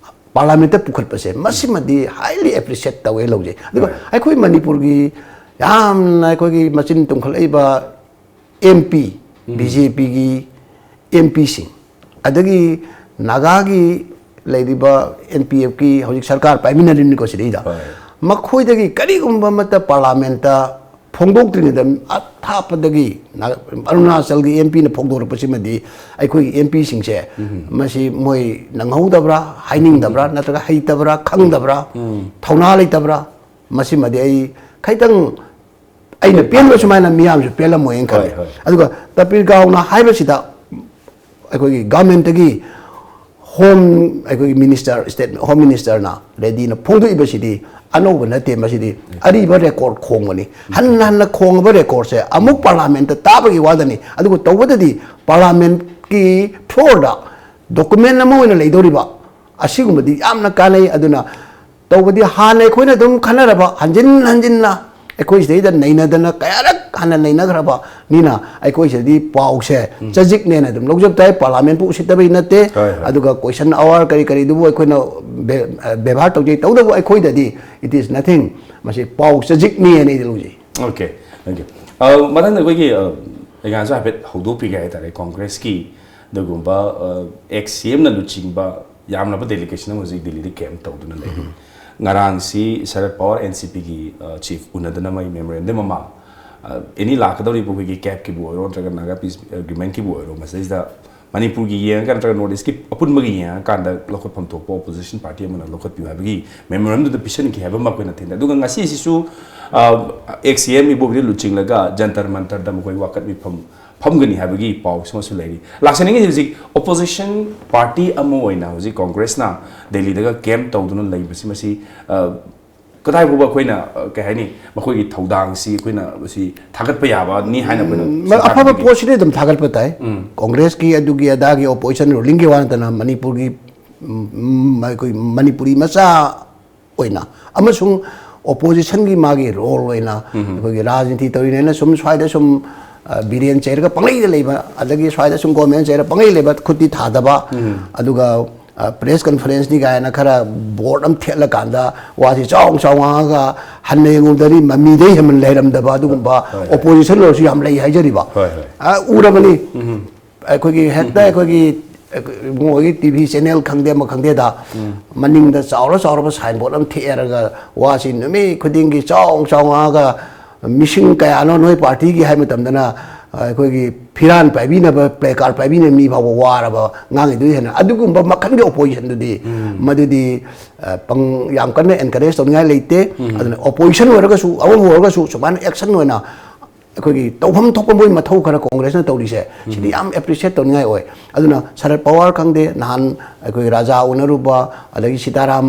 ꯄꯥꯔꯂꯥꯃꯦꯟꯇ ꯄꯨꯈꯠꯄꯁꯦ, ꯃꯁꯤꯃꯗꯤ highly appreciate ꯇꯧꯋꯦ, ꯂꯧꯖꯩ꯫ ꯑꯗꯨꯒ ꯑꯩꯈꯣꯏ ꯃꯅꯤꯄꯨꯔꯒꯤ ꯌꯥꯝꯅ ꯑꯩꯈꯣꯏꯒꯤ ꯃꯆꯤꯟ ꯇꯨꯝꯈꯠꯂꯛꯏꯕ ꯑꯦꯝ ꯄꯤ, ꯕꯤ ꯖꯦ ꯄꯤꯒꯤ ꯑꯦꯝ ꯄꯤꯁꯤꯡ, ꯑꯗꯒꯤ ꯅꯥꯒꯥꯒꯤ ꯂꯩꯔꯤꯕ ꯑꯦꯟ ꯄꯤ ꯑꯦꯐꯀꯤ ꯍꯧꯖꯤꯛ ꯁꯔꯀꯥꯔ ꯄꯥꯏꯃꯤꯟꯅꯔꯤꯕꯅꯤꯀꯣ ꯁꯤꯗꯩꯗ, ꯃꯈꯣꯏꯗꯒꯤ ꯀꯔꯤꯒꯨꯝꯕ ꯑꯃꯠꯇ ꯄꯥꯔꯂꯥꯃꯦꯟꯇ ꯐꯣꯡꯗꯣꯛꯇ꯭ꯔꯤꯉꯩꯗ ꯑꯊꯥꯞꯄꯗꯒꯤ ꯅꯥ-, ꯑꯔꯨꯅꯥꯆꯜꯒꯤ ꯑꯦꯝ ꯄꯤꯅ ꯐꯣꯡꯗꯣꯔꯛꯄꯁꯤꯃꯗꯤ ꯑꯩꯈꯣꯏꯒꯤ ꯑꯦꯝ ꯄꯤꯁꯤꯡꯁꯦ ꯃꯁꯤ ꯃꯣꯏ ꯅꯪꯍꯧꯗꯕ꯭ꯔꯥ, ꯍꯥꯏꯅꯤꯡꯗꯕ꯭ꯔꯥ, ꯅꯠꯇ꯭ꯔꯒ ꯍꯩꯇꯕ꯭ꯔꯥ, ꯈꯪꯗꯕ꯭ꯔꯥ, ꯊꯧꯅꯥ ꯂꯩꯇꯕ꯭ꯔꯥ, ꯃꯁꯤꯃꯗꯤ ꯑꯩ ꯈꯤꯇꯪ ꯑꯩꯅ ꯄꯦꯟꯕ ꯁꯨꯃꯥꯏꯅ ꯃꯤꯌꯥꯝꯁꯨ ꯄꯦꯜꯂꯝꯃꯣꯏꯅ ꯈꯜꯂꯤ꯫ ꯍꯣꯏ, ꯍꯣꯏ꯫ ꯑꯗꯨꯒ ꯇꯄꯤꯔꯒꯥꯎꯅ ꯍꯥꯏꯕꯁꯤꯗ ꯑꯩꯈꯣꯏꯒꯤ ꯒꯚꯔꯟꯃꯦꯟꯠꯇꯒꯤ ꯍꯣꯝ, ꯑꯩꯈꯣꯏꯒꯤ ꯃꯤꯅꯤꯁꯇꯔ, ꯁ꯭ꯇꯦꯠ ꯍꯣꯝ ꯃꯤꯅꯤꯁꯇꯔꯅ, ꯔꯦꯗꯤꯅ ꯐꯣꯡꯗꯣꯛꯏꯕꯁꯤꯗꯤ ꯑꯅꯧꯕ ꯅꯠꯇꯦ, ꯃꯁꯤꯗꯤ ꯑꯔꯤꯕ ꯔꯦꯀꯣꯔꯗ ꯈꯣꯡꯕꯅꯤ꯫ ꯍꯟꯅ ꯍꯟꯅ ꯈꯣꯡꯉꯕ ꯔꯦꯀꯣꯔꯗꯁꯦ ꯑꯃꯨꯛ ꯄꯥꯔꯂꯥꯃꯦꯟꯠꯇ ꯇꯥꯕꯒꯤ ꯋꯥꯗꯅꯤ꯫ ꯑꯗꯨꯒ ꯇꯧꯕꯗꯗꯤ ꯄꯥꯔꯂꯥꯃꯦꯟꯠꯀꯤ ꯐ꯭ꯂꯣꯔꯗ ꯗꯣꯀꯨꯃꯦꯟ ꯑꯃ ꯑꯣꯏꯅ ꯂꯩꯗꯧꯔꯤꯕ ꯑꯁꯤꯒꯨꯝꯕꯗꯤ ꯌꯥꯝꯅ ꯀꯥꯟꯅꯩ꯫ ꯑꯗꯨꯅ ꯇꯧꯕꯗꯤ ꯍꯥꯟꯅ ꯑꯩꯈꯣꯏꯅ ꯑꯗꯨꯝ ꯈꯟꯅꯔꯕ, ꯍꯟꯖꯤꯟ ꯍꯟꯖꯤꯟꯅ ꯑꯩꯈꯣꯏ ꯁꯤꯗꯩꯗ ꯅꯩꯅꯗꯅ ꯀꯌꯥꯔꯛ ꯍꯥꯟꯅ ꯅꯩꯅꯈ꯭ꯔꯕ ꯃꯤꯅ ꯑꯩꯈꯣꯏ ꯁꯤꯗꯗꯤ ꯄꯥꯎꯁꯦ ꯆꯖꯤꯛꯅꯦꯅ ꯑꯗꯨꯝ ꯂꯧꯖꯕ ꯇꯥꯏ꯫ ꯄꯥꯔꯂꯥꯃꯦꯟꯠꯄꯨ ꯎꯁꯤꯠꯇꯕꯩ ꯅꯠꯇꯦ꯫ ꯍꯣꯏ, ꯍꯣꯏ꯫ ꯑꯗꯨꯒ ꯀꯣꯏꯁꯟ ꯑꯋꯥꯔ ꯀꯔꯤ ꯀꯔꯤꯗꯨꯕꯨ ꯑꯩꯈꯣꯏꯅ ꯕꯦ-, ꯑ, ꯕꯦꯕꯥꯔ ꯇꯧꯖꯩ꯫ ꯇꯧꯗꯕꯨ ꯑꯩꯈꯣꯏꯗꯗꯤ it is nothing꯫ ꯃꯁꯤ ꯄꯥꯎ ꯆꯖꯤꯛꯅꯦꯅ ꯑꯩꯗꯤ ꯂꯧꯖꯩ꯫ Okay, thank you. ꯑ, ꯃꯊꯪꯗ ꯑꯩꯈꯣꯏꯒꯤ, ꯑ, ꯑꯩꯒꯥꯁꯨ ꯍꯥꯏꯐꯦꯠ ꯍꯧꯗꯣꯛꯄꯤꯒꯦ ꯍꯥꯏꯇꯥꯔꯦ, ꯀꯣꯡꯒ꯭ꯔꯦꯁꯀꯤ ꯑꯗꯨꯒꯨꯝꯕ, ꯑ, ꯑꯦꯛꯁ ꯁꯤ ꯑꯦꯝꯅ ꯂꯨꯆꯤꯡꯕ ꯌꯥꯝꯂꯕ ꯗꯦꯂꯤꯒꯦꯁꯟ ꯑꯃ ꯍꯧꯖꯤꯛ ꯗꯤꯜꯂꯤꯗ ꯀꯦꯝꯞ ꯇꯧꯗꯨꯅ ꯂꯩꯔꯤ꯫ ꯉꯔꯥꯡꯁꯤ ꯁꯔꯠ ꯄꯋꯥꯔ, ꯑꯦꯟ ꯁꯤ ꯄꯤꯒꯤ, ꯑ, ꯆꯤꯐ ꯎꯅꯗꯅ ꯃꯣꯏ ꯃꯦꯃꯣꯔꯦꯟꯗꯝ ꯑꯃ, ꯑ, ꯑꯦꯅꯤ ꯂꯥꯛꯀꯗꯧꯔꯤꯕ ꯑꯩꯈꯣꯏꯒꯤ ꯀꯦꯞꯀꯤꯕꯨ ꯑꯣꯏꯔꯣ, ꯅꯠꯇ꯭ꯔꯒ ꯅꯥꯒꯥ ꯄꯤꯁ ꯑꯦꯒ꯭ꯔꯤꯃꯦꯟꯀꯤꯕꯨ ꯑꯣꯏꯔꯣ, ꯃꯁꯤꯗꯩꯁꯤꯗ ꯃꯅꯤꯄꯨꯔꯒꯤ ꯌꯦꯡꯉꯒ ꯅꯠꯇ꯭ꯔꯒ ꯅꯣꯔꯠ ꯏꯁꯀꯤ ꯑꯄꯨꯟꯕꯒꯤ ꯌꯦꯡꯉꯀꯥꯟꯗ ꯂꯧꯈꯠꯐꯝ ꯊꯣꯛꯄ ꯑꯣꯄꯣꯖꯤꯁꯟ ꯄꯥꯔꯇꯤ ꯑꯃꯅ ꯂꯧꯈꯠꯄꯤꯌꯨ ꯍꯥꯏꯕꯒꯤ ꯃꯦꯃꯣꯔꯦꯟꯗꯝꯗꯨꯗ ꯄꯤꯁꯤꯟꯈꯤ ꯍꯥꯏꯕ ꯑꯃ ꯑꯩꯈꯣꯏꯅ ꯊꯦꯡꯅꯩ꯫ ꯑꯗꯨꯒ ꯉꯁꯤꯁꯤꯁꯨ, ꯑ, ꯑꯦꯛꯁ ꯁꯤ ꯑꯦꯝ ꯏꯕꯣꯕꯤꯗ ꯂꯨꯆꯤꯡꯂꯒ ꯖꯟꯇꯔ ꯃꯟꯇꯔꯗ ꯃꯈꯣꯏ ꯋꯥꯀꯠ ꯃꯤꯐꯝ ꯐꯝꯒꯅꯤ ꯍꯥꯏꯕꯒꯤ ꯄꯥꯎꯁꯤꯃꯁꯨ ꯂꯩꯔꯤ꯫ ꯂꯥꯛꯆꯅꯤꯡꯉꯤꯁꯤ ꯍꯧꯖꯤꯛ ꯑꯣꯄꯣꯖꯤꯁꯟ ꯄꯥꯔꯇꯤ ꯑꯃ ꯑꯣꯏꯅ ꯍꯧꯖꯤꯛ ꯀꯣꯡꯒ꯭ꯔꯦꯁꯅ ꯗꯦꯜꯂꯤꯗꯒ ꯀꯦꯝꯞ ꯇꯧꯗꯨꯅ ꯂꯩꯕꯁꯤ, ꯃꯁꯤ, ꯑ, ꯀꯗꯥꯏ ꯐꯥꯎꯕ ꯑꯩꯈꯣꯏꯅ, ꯑ, ꯀꯩ ꯍꯥꯏꯅꯤ, ꯃꯈꯣꯏꯒꯤ ꯊꯧꯗꯥꯡꯁꯤ ꯑꯩꯈꯣꯏꯅ ꯃꯁꯤ ꯊꯥꯒꯠꯄ ꯌꯥꯕꯅꯤ ꯍꯥꯏꯅ ꯑꯩꯈꯣꯏꯅ ꯎꯝ, ꯁꯔꯀꯥꯔꯗ ꯑꯐꯕ ꯄꯤꯕꯤ- ꯄꯣꯠꯁꯤꯗꯤ ꯑꯗꯨꯝ ꯊꯥꯒꯠꯄ ꯇꯥꯏ꯫ ꯎꯝ꯫ ꯀꯣꯡꯒ꯭ꯔꯦꯁꯀꯤ ꯑꯗꯨꯒꯤ ꯑꯗꯥꯒꯤ ꯑꯣꯄꯣꯖꯤꯁꯟ ꯔꯨꯂꯤꯡꯒꯤ ꯋꯥ ꯅꯠꯇꯅ ꯃꯅꯤꯄꯨꯔꯒꯤ, ꯎꯝ, ꯎꯝ, ꯑꯩꯈꯣꯏ ꯃꯅꯤꯄꯨꯔꯤ ꯃꯆꯥ ꯑꯣꯏꯅ ꯑꯃꯁꯨꯡ ꯑꯣꯄꯣꯖꯤꯁꯟꯒꯤ ꯃꯥꯒꯤ ꯔꯣꯜ ꯑꯣꯏꯅ ꯎꯝ꯫ ꯑꯩꯈꯣꯏꯒꯤ ꯔꯥꯖꯅꯤꯇꯤ ꯇꯧꯔꯤꯅꯦꯅ ꯁꯨꯝ ꯁ꯭ꯋꯥꯏꯗ ꯁꯨꯝ, ꯑ, ꯕꯤꯔꯦꯟ ꯆꯩꯔꯒ ꯄꯪꯂꯩꯗ ꯂꯩꯕ, ꯑꯗꯒꯤ ꯁ꯭ꯋꯥꯏꯗ ꯁꯨꯝ ꯒꯣꯔꯃꯦꯟ ꯆꯩꯔꯒ ꯄꯪꯂꯩ ꯂꯩꯕ, ꯈꯨꯠꯇꯤ ꯊꯥꯗꯕ, ꯎꯝ꯫ ꯑꯗꯨꯒ ꯄ꯭ꯔꯦꯁ ꯀꯟꯐꯔꯦꯟꯁꯅꯤ ꯀꯥꯏꯅ ꯈꯔ ꯕꯣꯔꯗ ꯑꯃ ꯊꯦꯠꯂꯀꯥꯟꯗ ꯋꯥꯁꯤ ꯆꯥꯎ ꯆꯥꯎ ꯉꯥꯡꯉꯒ ꯍꯟꯅ ꯌꯦꯡꯉꯨꯕꯗꯗꯤ ꯃꯃꯤꯗꯩ ꯍꯦꯟꯅ ꯂꯩꯔꯝꯗꯕ ꯑꯗꯨꯒꯨꯝꯕ ꯍꯣꯏ, ꯍꯣꯏ꯫ ꯑꯣꯄꯣꯖꯤꯁꯟ ꯑꯣꯏꯔꯁꯨ ꯌꯥꯝ ꯂꯩ ꯍꯥꯏꯖꯔꯤꯕ꯫ ꯍꯣꯏ, ꯍꯣꯏ꯫ ꯑ, ꯎꯔꯕꯅꯤ꯫ ꯑꯩꯈꯣꯏꯒꯤ ꯍꯦꯛꯇ ꯑꯩꯈꯣꯏꯒꯤ ꯃꯣꯏꯒꯤ ꯇꯤ ꯚꯤ ꯆꯦꯅꯦꯜ ꯈꯪꯗꯦ ꯑꯃ ꯈꯪꯗꯦꯗ, ꯃꯅꯤꯡꯗ ꯆꯥꯎꯔ ꯆꯥꯎꯔꯕ ꯁꯥꯏꯟ ꯕꯣꯔꯗ ꯑꯃ ꯊꯦꯛꯑꯔꯒ ꯋꯥꯁꯤ ꯅꯨꯃꯤꯠ ꯈꯨꯗꯤꯡꯒꯤ ꯆꯥꯎ ꯆꯥꯎ ꯉꯥꯡꯉꯒ ꯃꯤꯁꯤꯡ ꯀꯌꯥꯅꯣ ꯅꯣꯏ ꯄꯥꯔꯇꯤꯒꯤ ꯍꯥꯏ ꯃꯇꯝꯗꯅ ꯑꯩꯈꯣꯏꯒꯤ ꯐꯤꯔꯥꯟ ꯄꯥꯏꯕꯤꯅꯕ, ꯄ꯭ꯂꯦ ꯀꯥꯔꯗ ꯄꯥꯏꯕꯤꯅꯕ ꯃꯤ ꯐꯥꯎꯕ ꯋꯥꯔꯕ ꯉꯥꯡꯉꯤꯗꯨ ꯍꯦꯟꯅ ꯑꯗꯨꯒꯨꯝꯕ ꯃꯈꯜꯒꯤ ꯑꯣꯄꯣꯖꯤꯁꯟꯗꯨꯗꯤ ꯃꯗꯨꯗꯤ ꯑ, ꯄꯪ-, ꯌꯥꯝ ꯀꯟꯅ ꯑꯦꯟꯀꯔꯦꯖ ꯇꯧꯅꯤꯡꯉꯥꯏ ꯂꯩꯇꯦ꯫ ꯑꯗꯨꯅ ꯑꯣꯄꯣꯖꯤꯁꯟ ꯑꯣꯏꯔꯒꯁꯨ, ꯑꯃꯕꯨ ꯑꯣꯏꯔꯒꯁꯨ ꯁꯨꯃꯥꯏꯅ ꯑꯦꯛꯁꯟ ꯑꯣꯏꯅ ꯑꯩꯈꯣꯏꯒꯤ ꯇꯧꯐꯝ ꯊꯣꯛꯄ ꯃꯣꯏ ꯃꯊꯧ ꯈꯔ ꯀꯣꯡꯒ꯭ꯔꯦꯁꯅ ꯇꯧꯔꯤꯁꯦ ꯁꯤꯗꯤ ꯌꯥꯝ ꯑꯦꯄ꯭ꯔꯤꯁꯤꯌꯦꯠ ꯇꯧꯅꯤꯡꯉꯥꯏ ꯑꯣꯏ꯫ ꯑꯗꯨꯅ ꯁꯔꯠ ꯄꯋꯥꯔ ꯈꯪꯗꯦ, ꯅꯍꯥꯟ ꯑꯩꯈꯣꯏ ꯔꯥꯖꯥ ꯎꯅꯔꯨꯕ, ꯑꯗꯒꯤ ꯁꯤꯇꯥꯔꯥꯝ,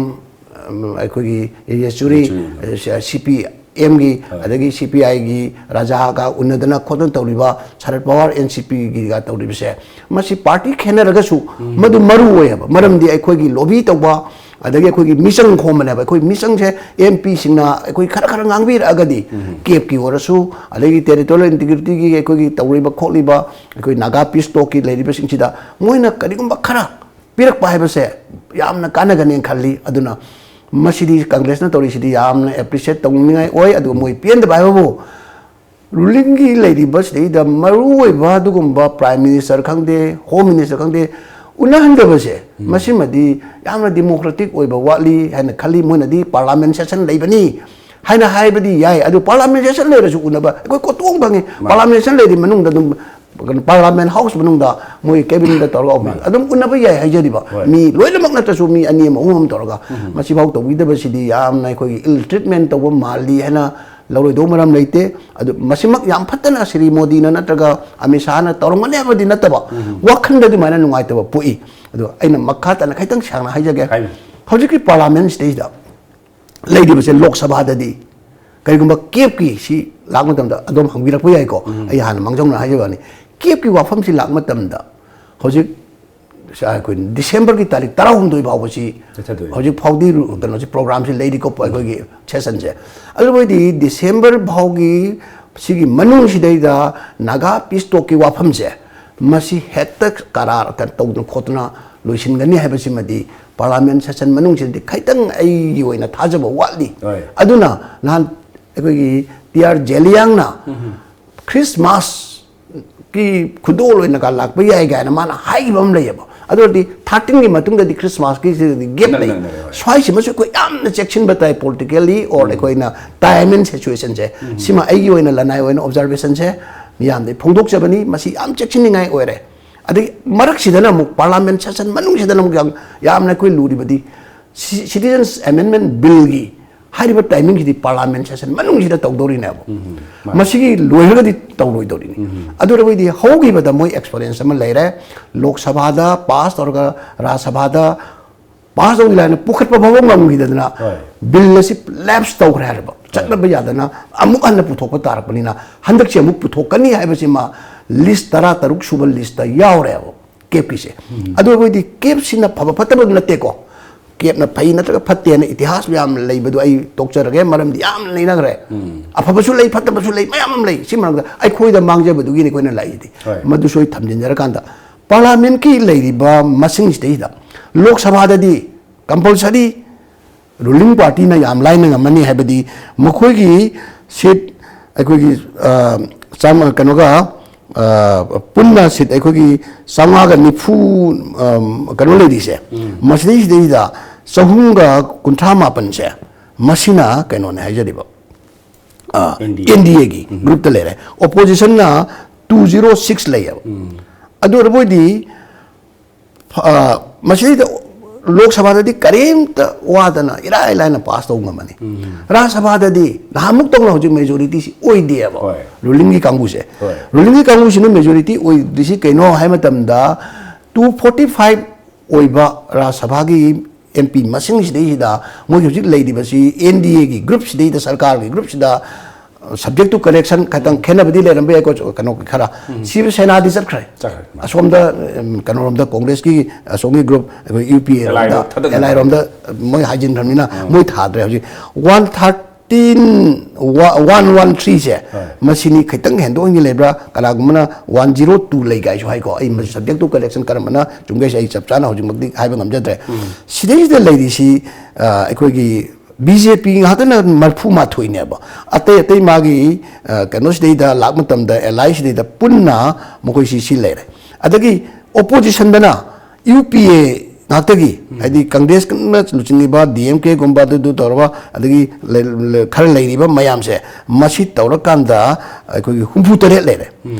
ꯎꯝ, ꯑꯩꯈꯣꯏꯒꯤ ꯌꯦꯆꯨꯔꯤ, ꯌꯦꯆꯨꯔꯤ꯫ ꯁꯤ ꯄꯤ ꯑꯦꯝꯒꯤ, ꯑꯗꯒꯤ ꯁꯤ ꯄꯤ ꯑꯥꯏꯒꯤ ꯔꯥꯖꯥꯒ ꯎꯅꯗꯅ ꯈꯣꯠꯇꯅ ꯇꯧꯔꯤꯕ, ꯁꯔꯠ ꯄꯋꯥꯔ ꯑꯦꯟ ꯁꯤ ꯄꯤꯒꯤꯒ ꯇꯧꯔꯤꯕꯁꯦ, ꯃꯁꯤ ꯄꯥꯔꯇꯤ ꯈꯦꯠꯅꯔꯒꯁꯨ ꯃꯗꯨ ꯃꯔꯨ ꯑꯣꯏꯌꯦꯕ꯫ ꯃꯔꯝꯗꯤ ꯑꯩꯈꯣꯏꯒꯤ ꯂꯣꯕꯤ ꯇꯧꯕ, ꯑꯗꯒꯤ ꯑꯩꯈꯣꯏꯒꯤ ꯃꯤꯆꯪ ꯈꯣꯝꯕꯅꯦꯕ꯫ ꯑꯩꯈꯣꯏ ꯃꯤꯆꯪꯁꯦ ꯑꯦꯝ ꯄꯤꯁꯤꯡꯅ ꯑꯩꯈꯣꯏ ꯈꯔ ꯈꯔ ꯉꯥꯡꯕꯤꯔꯛꯑꯒꯗꯤ, ꯀꯦꯞꯀꯤ ꯑꯣꯏꯔꯁꯨ, ꯑꯗꯒꯤ ꯇꯦꯔꯤꯇꯣꯔꯤꯌꯦꯜ ꯏꯟꯇꯤꯒ꯭ꯔꯤꯇꯤꯒꯤ ꯑꯩꯈꯣꯏꯒꯤ ꯇꯧꯔꯤꯕ ꯈꯣꯠꯂꯤꯕ, ꯑꯩꯈꯣꯏ ꯅꯥꯒꯥ ꯄꯤꯁ ꯇꯣꯛꯀꯤ ꯂꯩꯔꯤꯕꯁꯤꯡꯁꯤꯗ ꯃꯣꯏꯅ ꯀꯔꯤꯒꯨꯝꯕ ꯈꯔ ꯄꯤꯔꯛꯄ ꯍꯥꯏꯕꯁꯦ ꯌꯥꯝꯅ ꯀꯥꯟꯅꯒꯅꯦꯅ ꯈꯜꯂꯤ꯫ ꯑꯗꯨꯅ ꯃꯁꯤꯗꯤ ꯀꯪꯒ꯭ꯔꯦꯁꯅ ꯇꯧꯔꯤꯁꯤꯗꯤ ꯌꯥꯝꯅ ꯑꯦꯄ꯭ꯔꯤꯁꯤꯌꯦꯠ ꯇꯧꯅꯤꯡꯉꯥꯏ ꯑꯣꯏ꯫ ꯑꯗꯨꯒ ꯃꯣꯏ ꯄꯦꯟꯗꯕ ꯍꯥꯏꯕꯕꯨ ꯔꯨꯂꯤꯡꯒꯤ ꯂꯩꯔꯤꯕ ꯁꯤꯗꯩꯗ ꯃꯔꯨꯑꯣꯏꯕ ꯑꯗꯨꯒꯨꯝꯕ ꯄ꯭ꯔꯥꯏꯝ ꯃꯤꯅꯤꯁꯇꯔ ꯈꯪꯗꯦ, ꯍꯣꯝ ꯃꯤꯅꯤꯁꯇꯔ ꯈꯪꯗꯦ, ꯎꯅꯍꯟꯗꯕꯁꯦ, ꯃꯁꯤꯃꯗꯤ ꯌꯥꯝꯅ ꯗꯤꯃꯣꯀ꯭ꯔꯦꯇꯤꯛ ꯑꯣꯏꯕ ꯋꯥꯠꯂꯤ ꯍꯥꯏꯅ ꯈꯜꯂꯤ꯫ ꯃꯣꯏꯅꯗꯤ ꯄꯥꯔꯂꯥꯃꯦꯟ ꯁꯦꯁꯟ ꯂꯩꯕꯅꯤ ꯍꯥꯏꯅ ꯍꯥꯏꯕꯗꯤ ꯌꯥꯏ, ꯑꯗꯨ ꯄꯥꯔꯂꯥꯃꯦꯟ ꯁꯦꯁꯟ ꯂꯩꯔꯁꯨ ꯎꯅꯕ ꯑꯩꯈꯣꯏ ꯀꯣꯠꯇꯣꯡ ꯐꯪꯉꯤ꯫ ꯄꯥꯔꯂꯥꯃꯦꯟ ꯁꯦꯁꯟ ꯂꯩꯔꯗꯤ ꯃꯅꯨꯡꯗ ꯑꯗꯨꯝ ꯀꯩꯅꯣ, ꯄꯥꯔꯂꯥꯃꯦꯟ ꯍꯥꯎꯁ ꯃꯅꯨꯡꯗ ꯃꯣꯏ ꯀꯦꯕꯤꯟꯗ ꯇꯧꯔꯒ ꯑꯗꯨꯝ ꯎꯅꯕ ꯌꯥꯏ ꯍꯥꯏꯖꯔꯤꯕ꯫ ꯍꯣꯏ꯫ ꯃꯤ ꯂꯣꯏꯅꯃꯛ ꯅꯠꯇ꯭ꯔꯁꯨ ꯃꯤ ꯑꯅꯤ ꯑꯃ, ꯑꯍꯨꯝ ꯑꯃ ꯇꯧꯔꯒ ꯃꯁꯤꯐꯥꯎ ꯇꯧꯕꯤꯗꯕꯁꯤꯗꯤ ꯌꯥꯝꯅ ꯑꯩꯈꯣꯏꯒꯤ ꯏꯜ ꯇ꯭ꯔꯤꯠꯃꯦꯟ ꯇꯧꯕ ꯃꯥꯜꯂꯤ ꯍꯥꯏꯅ ꯂꯧꯔꯣꯏꯗꯧꯕ ꯃꯔꯝ ꯂꯩꯇꯦ꯫ ꯑꯗꯨ ꯃꯁꯤꯃꯛ ꯌꯥꯝ ꯐꯠꯇꯅ ꯁ꯭ꯔꯤ ꯃꯣꯗꯤꯅ ꯅꯠꯇ꯭ꯔꯒ ꯑꯃꯤꯠ ꯁꯥꯍꯅ ꯇꯧꯔꯝꯒꯅꯤ ꯍꯥꯏꯕꯗꯤ ꯅꯠꯇꯕ, ꯋꯥꯈꯜꯗ ꯑꯗꯨꯃꯥꯏꯅ ꯅꯨꯡꯉꯥꯏꯇꯕ ꯄꯣꯛꯏ꯫ ꯑꯗꯣ ꯑꯩꯅ ꯃꯈꯥ ꯇꯥꯅ ꯈꯤꯇꯪ ꯁꯥꯡꯅ ꯍꯥꯏꯖꯒꯦ꯫ ꯍꯥꯏꯕꯤꯌꯨ꯫ ꯍꯧꯖꯤꯛꯀꯤ ꯄꯥꯔꯂꯥꯃꯦꯟ ꯁꯤꯗꯩꯁꯤꯗ ꯂꯩꯔꯤꯕꯁꯦ ꯂꯣꯛ ꯁꯚꯥꯗꯗꯤ ꯀꯔꯤꯒꯨꯝꯕ ꯀꯦꯞꯀꯤ ꯁꯤ ꯂꯥꯛꯄ ꯃꯇꯝꯗ ꯑꯗꯣꯝ ꯍꯪꯕꯤꯔꯛꯄ ꯌꯥꯏꯀꯣ꯫ ꯑꯩ ꯍꯥꯟꯅ ꯃꯥꯡꯖꯧꯅ ꯍꯥꯏꯖꯕ ꯋꯥꯅꯤ꯫ ꯀꯦꯞꯀꯤ ꯋꯥꯐꯝꯁꯤ ꯂꯥꯛꯄ ꯃꯇꯝꯗ ꯍꯧꯖꯤꯛ ꯑꯩꯈꯣꯏ ꯗꯤꯁꯦꯝꯕꯔꯒꯤ ꯇꯥꯔꯤꯛ ꯇꯔꯥꯍꯨꯝꯗꯣꯏ ꯐꯥꯎꯕꯁꯤ ꯆꯠꯊꯗꯣꯏꯅꯤ꯫ ꯍꯧꯖꯤꯛ ꯐꯥꯎꯗꯤ ꯔꯨ-, ꯀꯩꯅꯣꯁꯤ ꯄ꯭ꯔꯣꯒ꯭ꯔꯥꯝꯁꯤ ꯂꯩꯔꯤꯀꯣ ꯑꯩꯈꯣꯏꯒꯤ ꯁꯦꯁꯟꯁꯦ꯫ ꯑꯗꯨꯕꯨ ꯑꯣꯏꯗꯤ ꯗꯤꯁꯦꯝꯕꯔ ꯐꯥꯎꯒꯤ ꯁꯤꯒꯤ ꯃꯅꯨꯡꯁꯤꯗꯩꯗ ꯅꯥꯒꯥ ꯄꯤꯁ ꯇꯣꯛꯀꯤ ꯋꯥꯐꯝꯁꯦ ꯃꯁꯤ ꯍꯦꯛꯇ ꯀꯔꯥꯔ ꯀ-, ꯇꯧꯗꯅ ꯈꯣꯠꯇꯅ ꯂꯣꯏꯁꯤꯟꯒꯅꯤ ꯍꯥꯏꯕꯁꯤꯃꯗꯤ parliament session ꯃꯅꯨꯡꯁꯤꯗꯗꯤ ꯈꯤꯇꯪ ꯑꯩꯒꯤ ꯑꯣꯏꯅ ꯊꯥꯖꯕ ꯋꯥꯠꯂꯤ꯫ ꯍꯣꯏ꯫ ꯑꯗꯨꯅ ꯅꯍꯥꯟ ꯑꯩꯈꯣꯏꯒꯤ ꯇꯤ ꯑꯥꯔ ꯖꯦꯂꯤꯌꯥꯡꯅ ꯈ꯭ꯔꯤꯁꯃꯥꯁꯀꯤ ꯈꯨꯗꯣꯜ ꯑꯣꯏꯅꯒ ꯂꯥꯛꯄ ꯌꯥꯏ ꯀꯥꯏꯅ ꯃꯥꯅ ꯍꯥꯏꯈꯤꯕ ꯑꯃ ꯂꯩꯌꯦꯕ꯫ ꯑꯗꯨ ꯑꯣꯏꯔꯗꯤ ꯊꯥꯔꯇꯤꯟꯒꯤ ꯃꯇꯨꯡꯗꯗꯤ ꯈ꯭ꯔꯤꯁꯃꯥꯁꯀꯤ ꯒꯦꯞ ꯅꯪ- ꯂꯩ꯫ ꯅꯪ- ꯅꯪ- ꯍꯣꯏ꯫ ꯁ꯭ꯋꯥꯏꯁꯤꯃꯁꯨ ꯑꯩꯈꯣꯏ ꯌꯥꯝꯅ ꯆꯦꯛꯁꯤꯟꯕ ꯇꯥꯏ, politically or ꯑꯩꯈꯣꯏꯅ time and situationꯁꯦ꯫ ꯁꯤꯃ ꯑꯩꯒꯤ ꯑꯣꯏꯅ ꯂꯅꯥꯏ ꯑꯣꯏꯅ observationꯁꯦ ꯃꯤꯌꯥꯝꯗ ꯐꯣꯡꯗꯣꯛꯆꯕꯅꯤ꯫ ꯃꯁꯤ ꯌꯥꯝ ꯆꯦꯛꯁꯤꯟꯅꯤꯡꯉꯥꯏ ꯑꯣꯏꯔꯦ꯫ ꯑꯗꯩ ꯃꯔꯛꯁꯤꯗꯅ ꯑꯃꯨꯛ parliament session ꯃꯅꯨꯡꯁꯤꯗꯅ ꯑꯃꯨꯛ ꯌꯥꯝ ꯌꯥꯝꯅ ꯑꯩꯈꯣꯏ ꯂꯨꯔꯤꯕꯗꯤ ꯁꯤ- Citizens Amendment Billꯒꯤ ꯍꯥꯏꯔꯤꯕ timingꯁꯤꯗꯤ parliament session ꯃꯅꯨꯡꯁꯤꯗ ꯇꯧꯗꯧꯔꯤꯅꯦꯕ꯫ ꯃꯁꯤꯒꯤ ꯂꯣꯏꯔꯒꯗꯤ ꯇꯧꯔꯣꯏꯗꯧꯔꯤꯅꯤ꯫ ꯑꯗꯨ ꯑꯣꯏꯔꯕꯗꯤ ꯍꯧꯈꯤꯕꯗ ꯃꯣꯏ experience ꯑꯃ ꯂꯩꯔꯦ꯫ ꯂꯣꯛ ꯁꯚꯥꯗ pass ꯇꯧꯔꯒ ꯔꯥꯖ ꯁꯚꯥꯗ pass ꯇꯧꯗ꯭ꯔꯤ ꯍꯥꯏꯅ ꯄꯨꯈꯠꯄ ꯐꯥꯎꯕ ꯉꯝꯈꯤꯗꯗꯅ ꯍꯣꯏ꯫ Billꯁꯤ lapse ꯇꯧꯈ꯭ꯔꯦ ꯍꯥꯏꯔꯕ, ꯆꯠꯅꯕ ꯌꯥꯗꯅ ꯑꯃꯨꯛ ꯍꯟꯅ ꯄꯨꯊꯣꯛꯄ ꯇꯥꯔꯛꯄꯅꯤꯅ ꯍꯟꯗꯛꯁꯤ ꯑꯃꯨꯛ ꯄꯨꯊꯣꯛꯀꯅꯤ ꯍꯥꯏꯕꯁꯤꯃ list ꯇꯔꯥ ꯇꯔꯨꯛ ꯁꯨꯕ listꯇ ꯌꯥꯎꯔꯦꯕ꯫ ꯀꯦꯞꯀꯤꯁꯦ꯫ ꯑꯗꯨ ꯑꯩꯈꯣꯏꯗꯤ ꯀꯦꯞꯁꯤꯅ ꯐꯕ ꯐꯠꯇꯕ ꯅꯠꯇꯦꯀꯣ꯫ ꯀꯦꯞꯅ ꯐꯩ ꯅꯠꯇ꯭ꯔꯒ ꯐꯠꯇꯦꯅ ꯏꯇꯤꯍꯥꯁ ꯃꯌꯥꯝ ꯂꯩꯕꯗꯣ ꯑꯩ ꯇꯣꯛꯆꯔꯒꯦ, ꯃꯔꯝꯗꯤ ꯌꯥꯝ ꯂꯩꯅꯈ꯭ꯔꯦ꯫ ꯑꯐꯕꯁꯨ ꯂꯩ, ꯐꯠꯇꯕꯁꯨ ꯂꯩ, ꯃꯌꯥꯝ ꯑꯃ ꯂꯩ꯫ ꯁꯤ ꯃꯔꯛꯇ ꯑꯩꯈꯣꯏꯗ ꯃꯥꯡꯖꯕꯗꯨꯒꯤꯅꯤ ꯑꯩꯈꯣꯏꯅ ꯂꯥꯛꯏꯗꯤ꯫ ꯍꯣꯏ꯫ ꯃꯗꯨꯁꯨ ꯑꯩ ꯊꯝꯖꯤꯟꯖꯔꯀꯥꯟꯗ parliamentꯀꯤ ꯂꯩꯔꯤꯕ ꯃꯁꯤꯡꯁꯤꯗꯩꯗ ꯂꯣꯛ ꯁꯚꯥꯗꯗꯤ compulsory ruling partyꯅ ꯌꯥꯝ ꯂꯥꯏꯅ ꯉꯝꯃꯅꯤ ꯍꯥꯏꯕꯗꯤ ꯃꯈꯣꯏꯒꯤ seat ꯑꯩꯈꯣꯏꯒꯤ, ꯑ, ꯆꯥꯝꯃ, ꯀꯩꯅꯣꯒ, ꯑ, ꯄꯨꯟꯅ seat ꯑꯩꯈꯣꯏꯒꯤ ꯆꯥꯝꯃꯉꯥꯒ ꯅꯤꯐꯨ, ꯑꯝ, ꯀꯩꯅꯣ ꯂꯩꯔꯤꯁꯦ, ꯃꯁꯤꯗꯩꯁꯤꯗꯩꯁꯤꯗ ꯆꯍꯨꯝꯒ ꯀꯨꯟꯊ꯭ꯔꯥ ꯃꯥꯄꯟꯁꯦ ꯃꯁꯤꯅ ꯀꯩꯅꯣꯅꯦ ꯍꯥꯏꯖꯔꯤꯕ, ꯑ, NDA꯫ NDAꯒꯤ groupꯇ ꯂꯩꯔꯦ꯫ Oppositionꯅ two zero six ꯂꯩꯌꯦꯕ꯫ ꯑꯗꯨ ꯑꯣꯏꯔꯕ ꯑꯣꯏꯗꯤ ꯐ-, ꯑ, ꯃꯁꯤꯗꯩꯗ ꯂꯣꯛ ꯁꯚꯥꯗꯗꯤ ꯀꯔꯤꯝꯇ ꯋꯥꯗꯅ ꯏꯔꯥꯏ ꯂꯥꯏꯅ pass ꯇꯧꯕ ꯉꯝꯃꯅꯤ꯫ ꯔꯥꯖ꯭ꯌ ꯁꯚꯥꯗꯗꯤ ꯅꯍꯥꯟꯃꯨꯛ ꯇꯧꯅ ꯍꯧꯖꯤꯛ majorityꯁꯤ ꯑꯣꯏꯗꯦꯕ꯫ ꯍꯣꯏ꯫ Rulingꯒꯤ ꯀꯥꯡꯕꯨꯁꯦ꯫ ꯍꯣꯏ꯫ Rulingꯒꯤ ꯀꯥꯡꯕꯨꯁꯤꯅ majority ꯑꯣꯏꯗ꯭ꯔꯤꯁꯤ ꯀꯩꯅꯣ ꯍꯥꯏ ꯃꯇꯝꯗ two forty five ꯑꯣꯏꯕ ꯔꯥꯖ꯭ꯌ ꯁꯚꯥꯒꯤ MP ꯃꯁꯤꯡꯁꯤꯗꯩꯁꯤꯗ ꯃꯣꯏꯒꯤ ꯍꯧꯖꯤꯛ ꯂꯩꯔꯤꯕꯁꯤ NDAꯒꯤ groupꯁꯤꯗꯩꯗ ꯁꯔꯀꯥꯔꯒꯤ groupꯁꯤꯗ subject to correction ꯈꯇꯪ ꯈꯦꯠꯅꯕꯗꯤ ꯂꯩꯔꯝꯕ ꯌꯥꯏꯀꯣ, ꯀꯩꯅꯣ ꯈꯔ꯫ ꯁꯤꯕ ꯁꯦꯅꯥꯗꯤ ꯆꯠꯈ꯭ꯔꯦ꯫ ꯆꯠꯈ꯭ꯔꯦ꯫ ꯑꯁꯣꯝꯗ, ꯎꯝ, ꯀꯩꯅꯣꯔꯣꯝꯗ ꯀꯣꯡꯒ꯭ꯔꯦꯁꯀꯤ ꯑꯁꯣꯝꯒꯤ group, ꯑꯩꯈꯣꯏ UPAꯔꯣꯝꯗ, ꯑꯦꯜ ꯑꯥꯏꯔꯣꯝ ꯊꯥꯗꯅ ꯑꯦꯜ ꯑꯥꯏꯔꯣꯝꯗ ꯃꯣꯏ ꯍꯥꯏꯖꯤꯟꯈ꯭ꯔꯕꯅꯤꯅ ꯃꯣꯏ ꯊꯥꯗ꯭ꯔꯦ꯫ ꯍꯧꯖꯤꯛ one third ꯇꯤꯟ ꯋꯥꯟ ꯋꯥꯟ ꯊ꯭ꯔꯤꯁꯦ, ꯃꯁꯤꯅꯤ ꯈꯤꯇꯪ ꯍꯦꯟꯗꯣꯛ ꯍꯦꯟꯖꯤꯟ ꯂꯩꯕ꯭ꯔꯥ, ꯀꯅꯥꯒꯨꯝꯕꯅ ꯋꯥꯟ ꯖꯤꯔꯣ ꯇꯨ ꯂꯩ ꯀꯥꯏꯁꯨ ꯍꯥꯏꯀꯣ꯫ ꯑꯩ ꯃꯁꯤ subject to collection ꯀꯔꯝꯕꯅ ꯆꯨꯝꯒꯦꯁꯦ ꯑꯩ ꯆꯞ ꯆꯥꯅ ꯍꯧꯖꯤꯛꯃꯛꯇꯤ ꯍꯥꯏꯕ ꯉꯝꯖꯗ꯭ꯔꯦ꯫ ꯁꯤꯗꯩꯁꯤꯗ ꯂꯩꯔꯤꯁꯤ, ꯑ, ꯑꯩꯈꯣꯏꯒꯤ ꯕꯤ ꯖꯦ ꯄꯤ ꯉꯥꯛꯇꯅ ꯃꯔꯤꯐꯨ ꯃꯥꯊꯣꯏꯅꯦꯕ꯫ ꯑꯇꯩ ꯑꯇꯩ ꯃꯥꯒꯤ, ꯑ, ꯀꯩꯅꯣꯁꯤꯗꯩꯗ ꯂꯥꯛ ꯃꯇꯝꯗ, ꯑꯦꯂꯥꯏ ꯁꯤꯗꯩꯗ ꯄꯨꯟꯅ ꯃꯈꯣꯏꯁꯤ ꯁꯤ ꯂꯩꯔꯦ꯫ ꯑꯗꯒꯤ oppositionꯗꯅ ꯌꯨ ꯄꯤ ꯑꯦ ꯉꯥꯛꯇꯒꯤ, ꯍꯥꯏꯗꯤ ꯀꯪꯒ꯭ꯔꯦꯁꯅ ꯂꯨꯆꯤꯡꯉꯤꯕ ꯗꯤ ꯑꯦꯝ ꯀꯦꯒꯨꯝꯕ ꯑꯗꯨꯗꯨ ꯇꯧꯔꯕ, ꯑꯗꯒꯤ ꯂꯩ-, ꯂꯩ-, ꯈꯔ ꯂꯩꯔꯤꯕ ꯃꯌꯥꯝꯁꯦ, ꯃꯁꯤ ꯇꯧꯔꯀꯥꯟꯗ ꯑꯩꯈꯣꯏꯒꯤ ꯍꯨꯝꯐꯨ ꯇꯔꯦꯠ ꯂꯩꯔꯦ꯫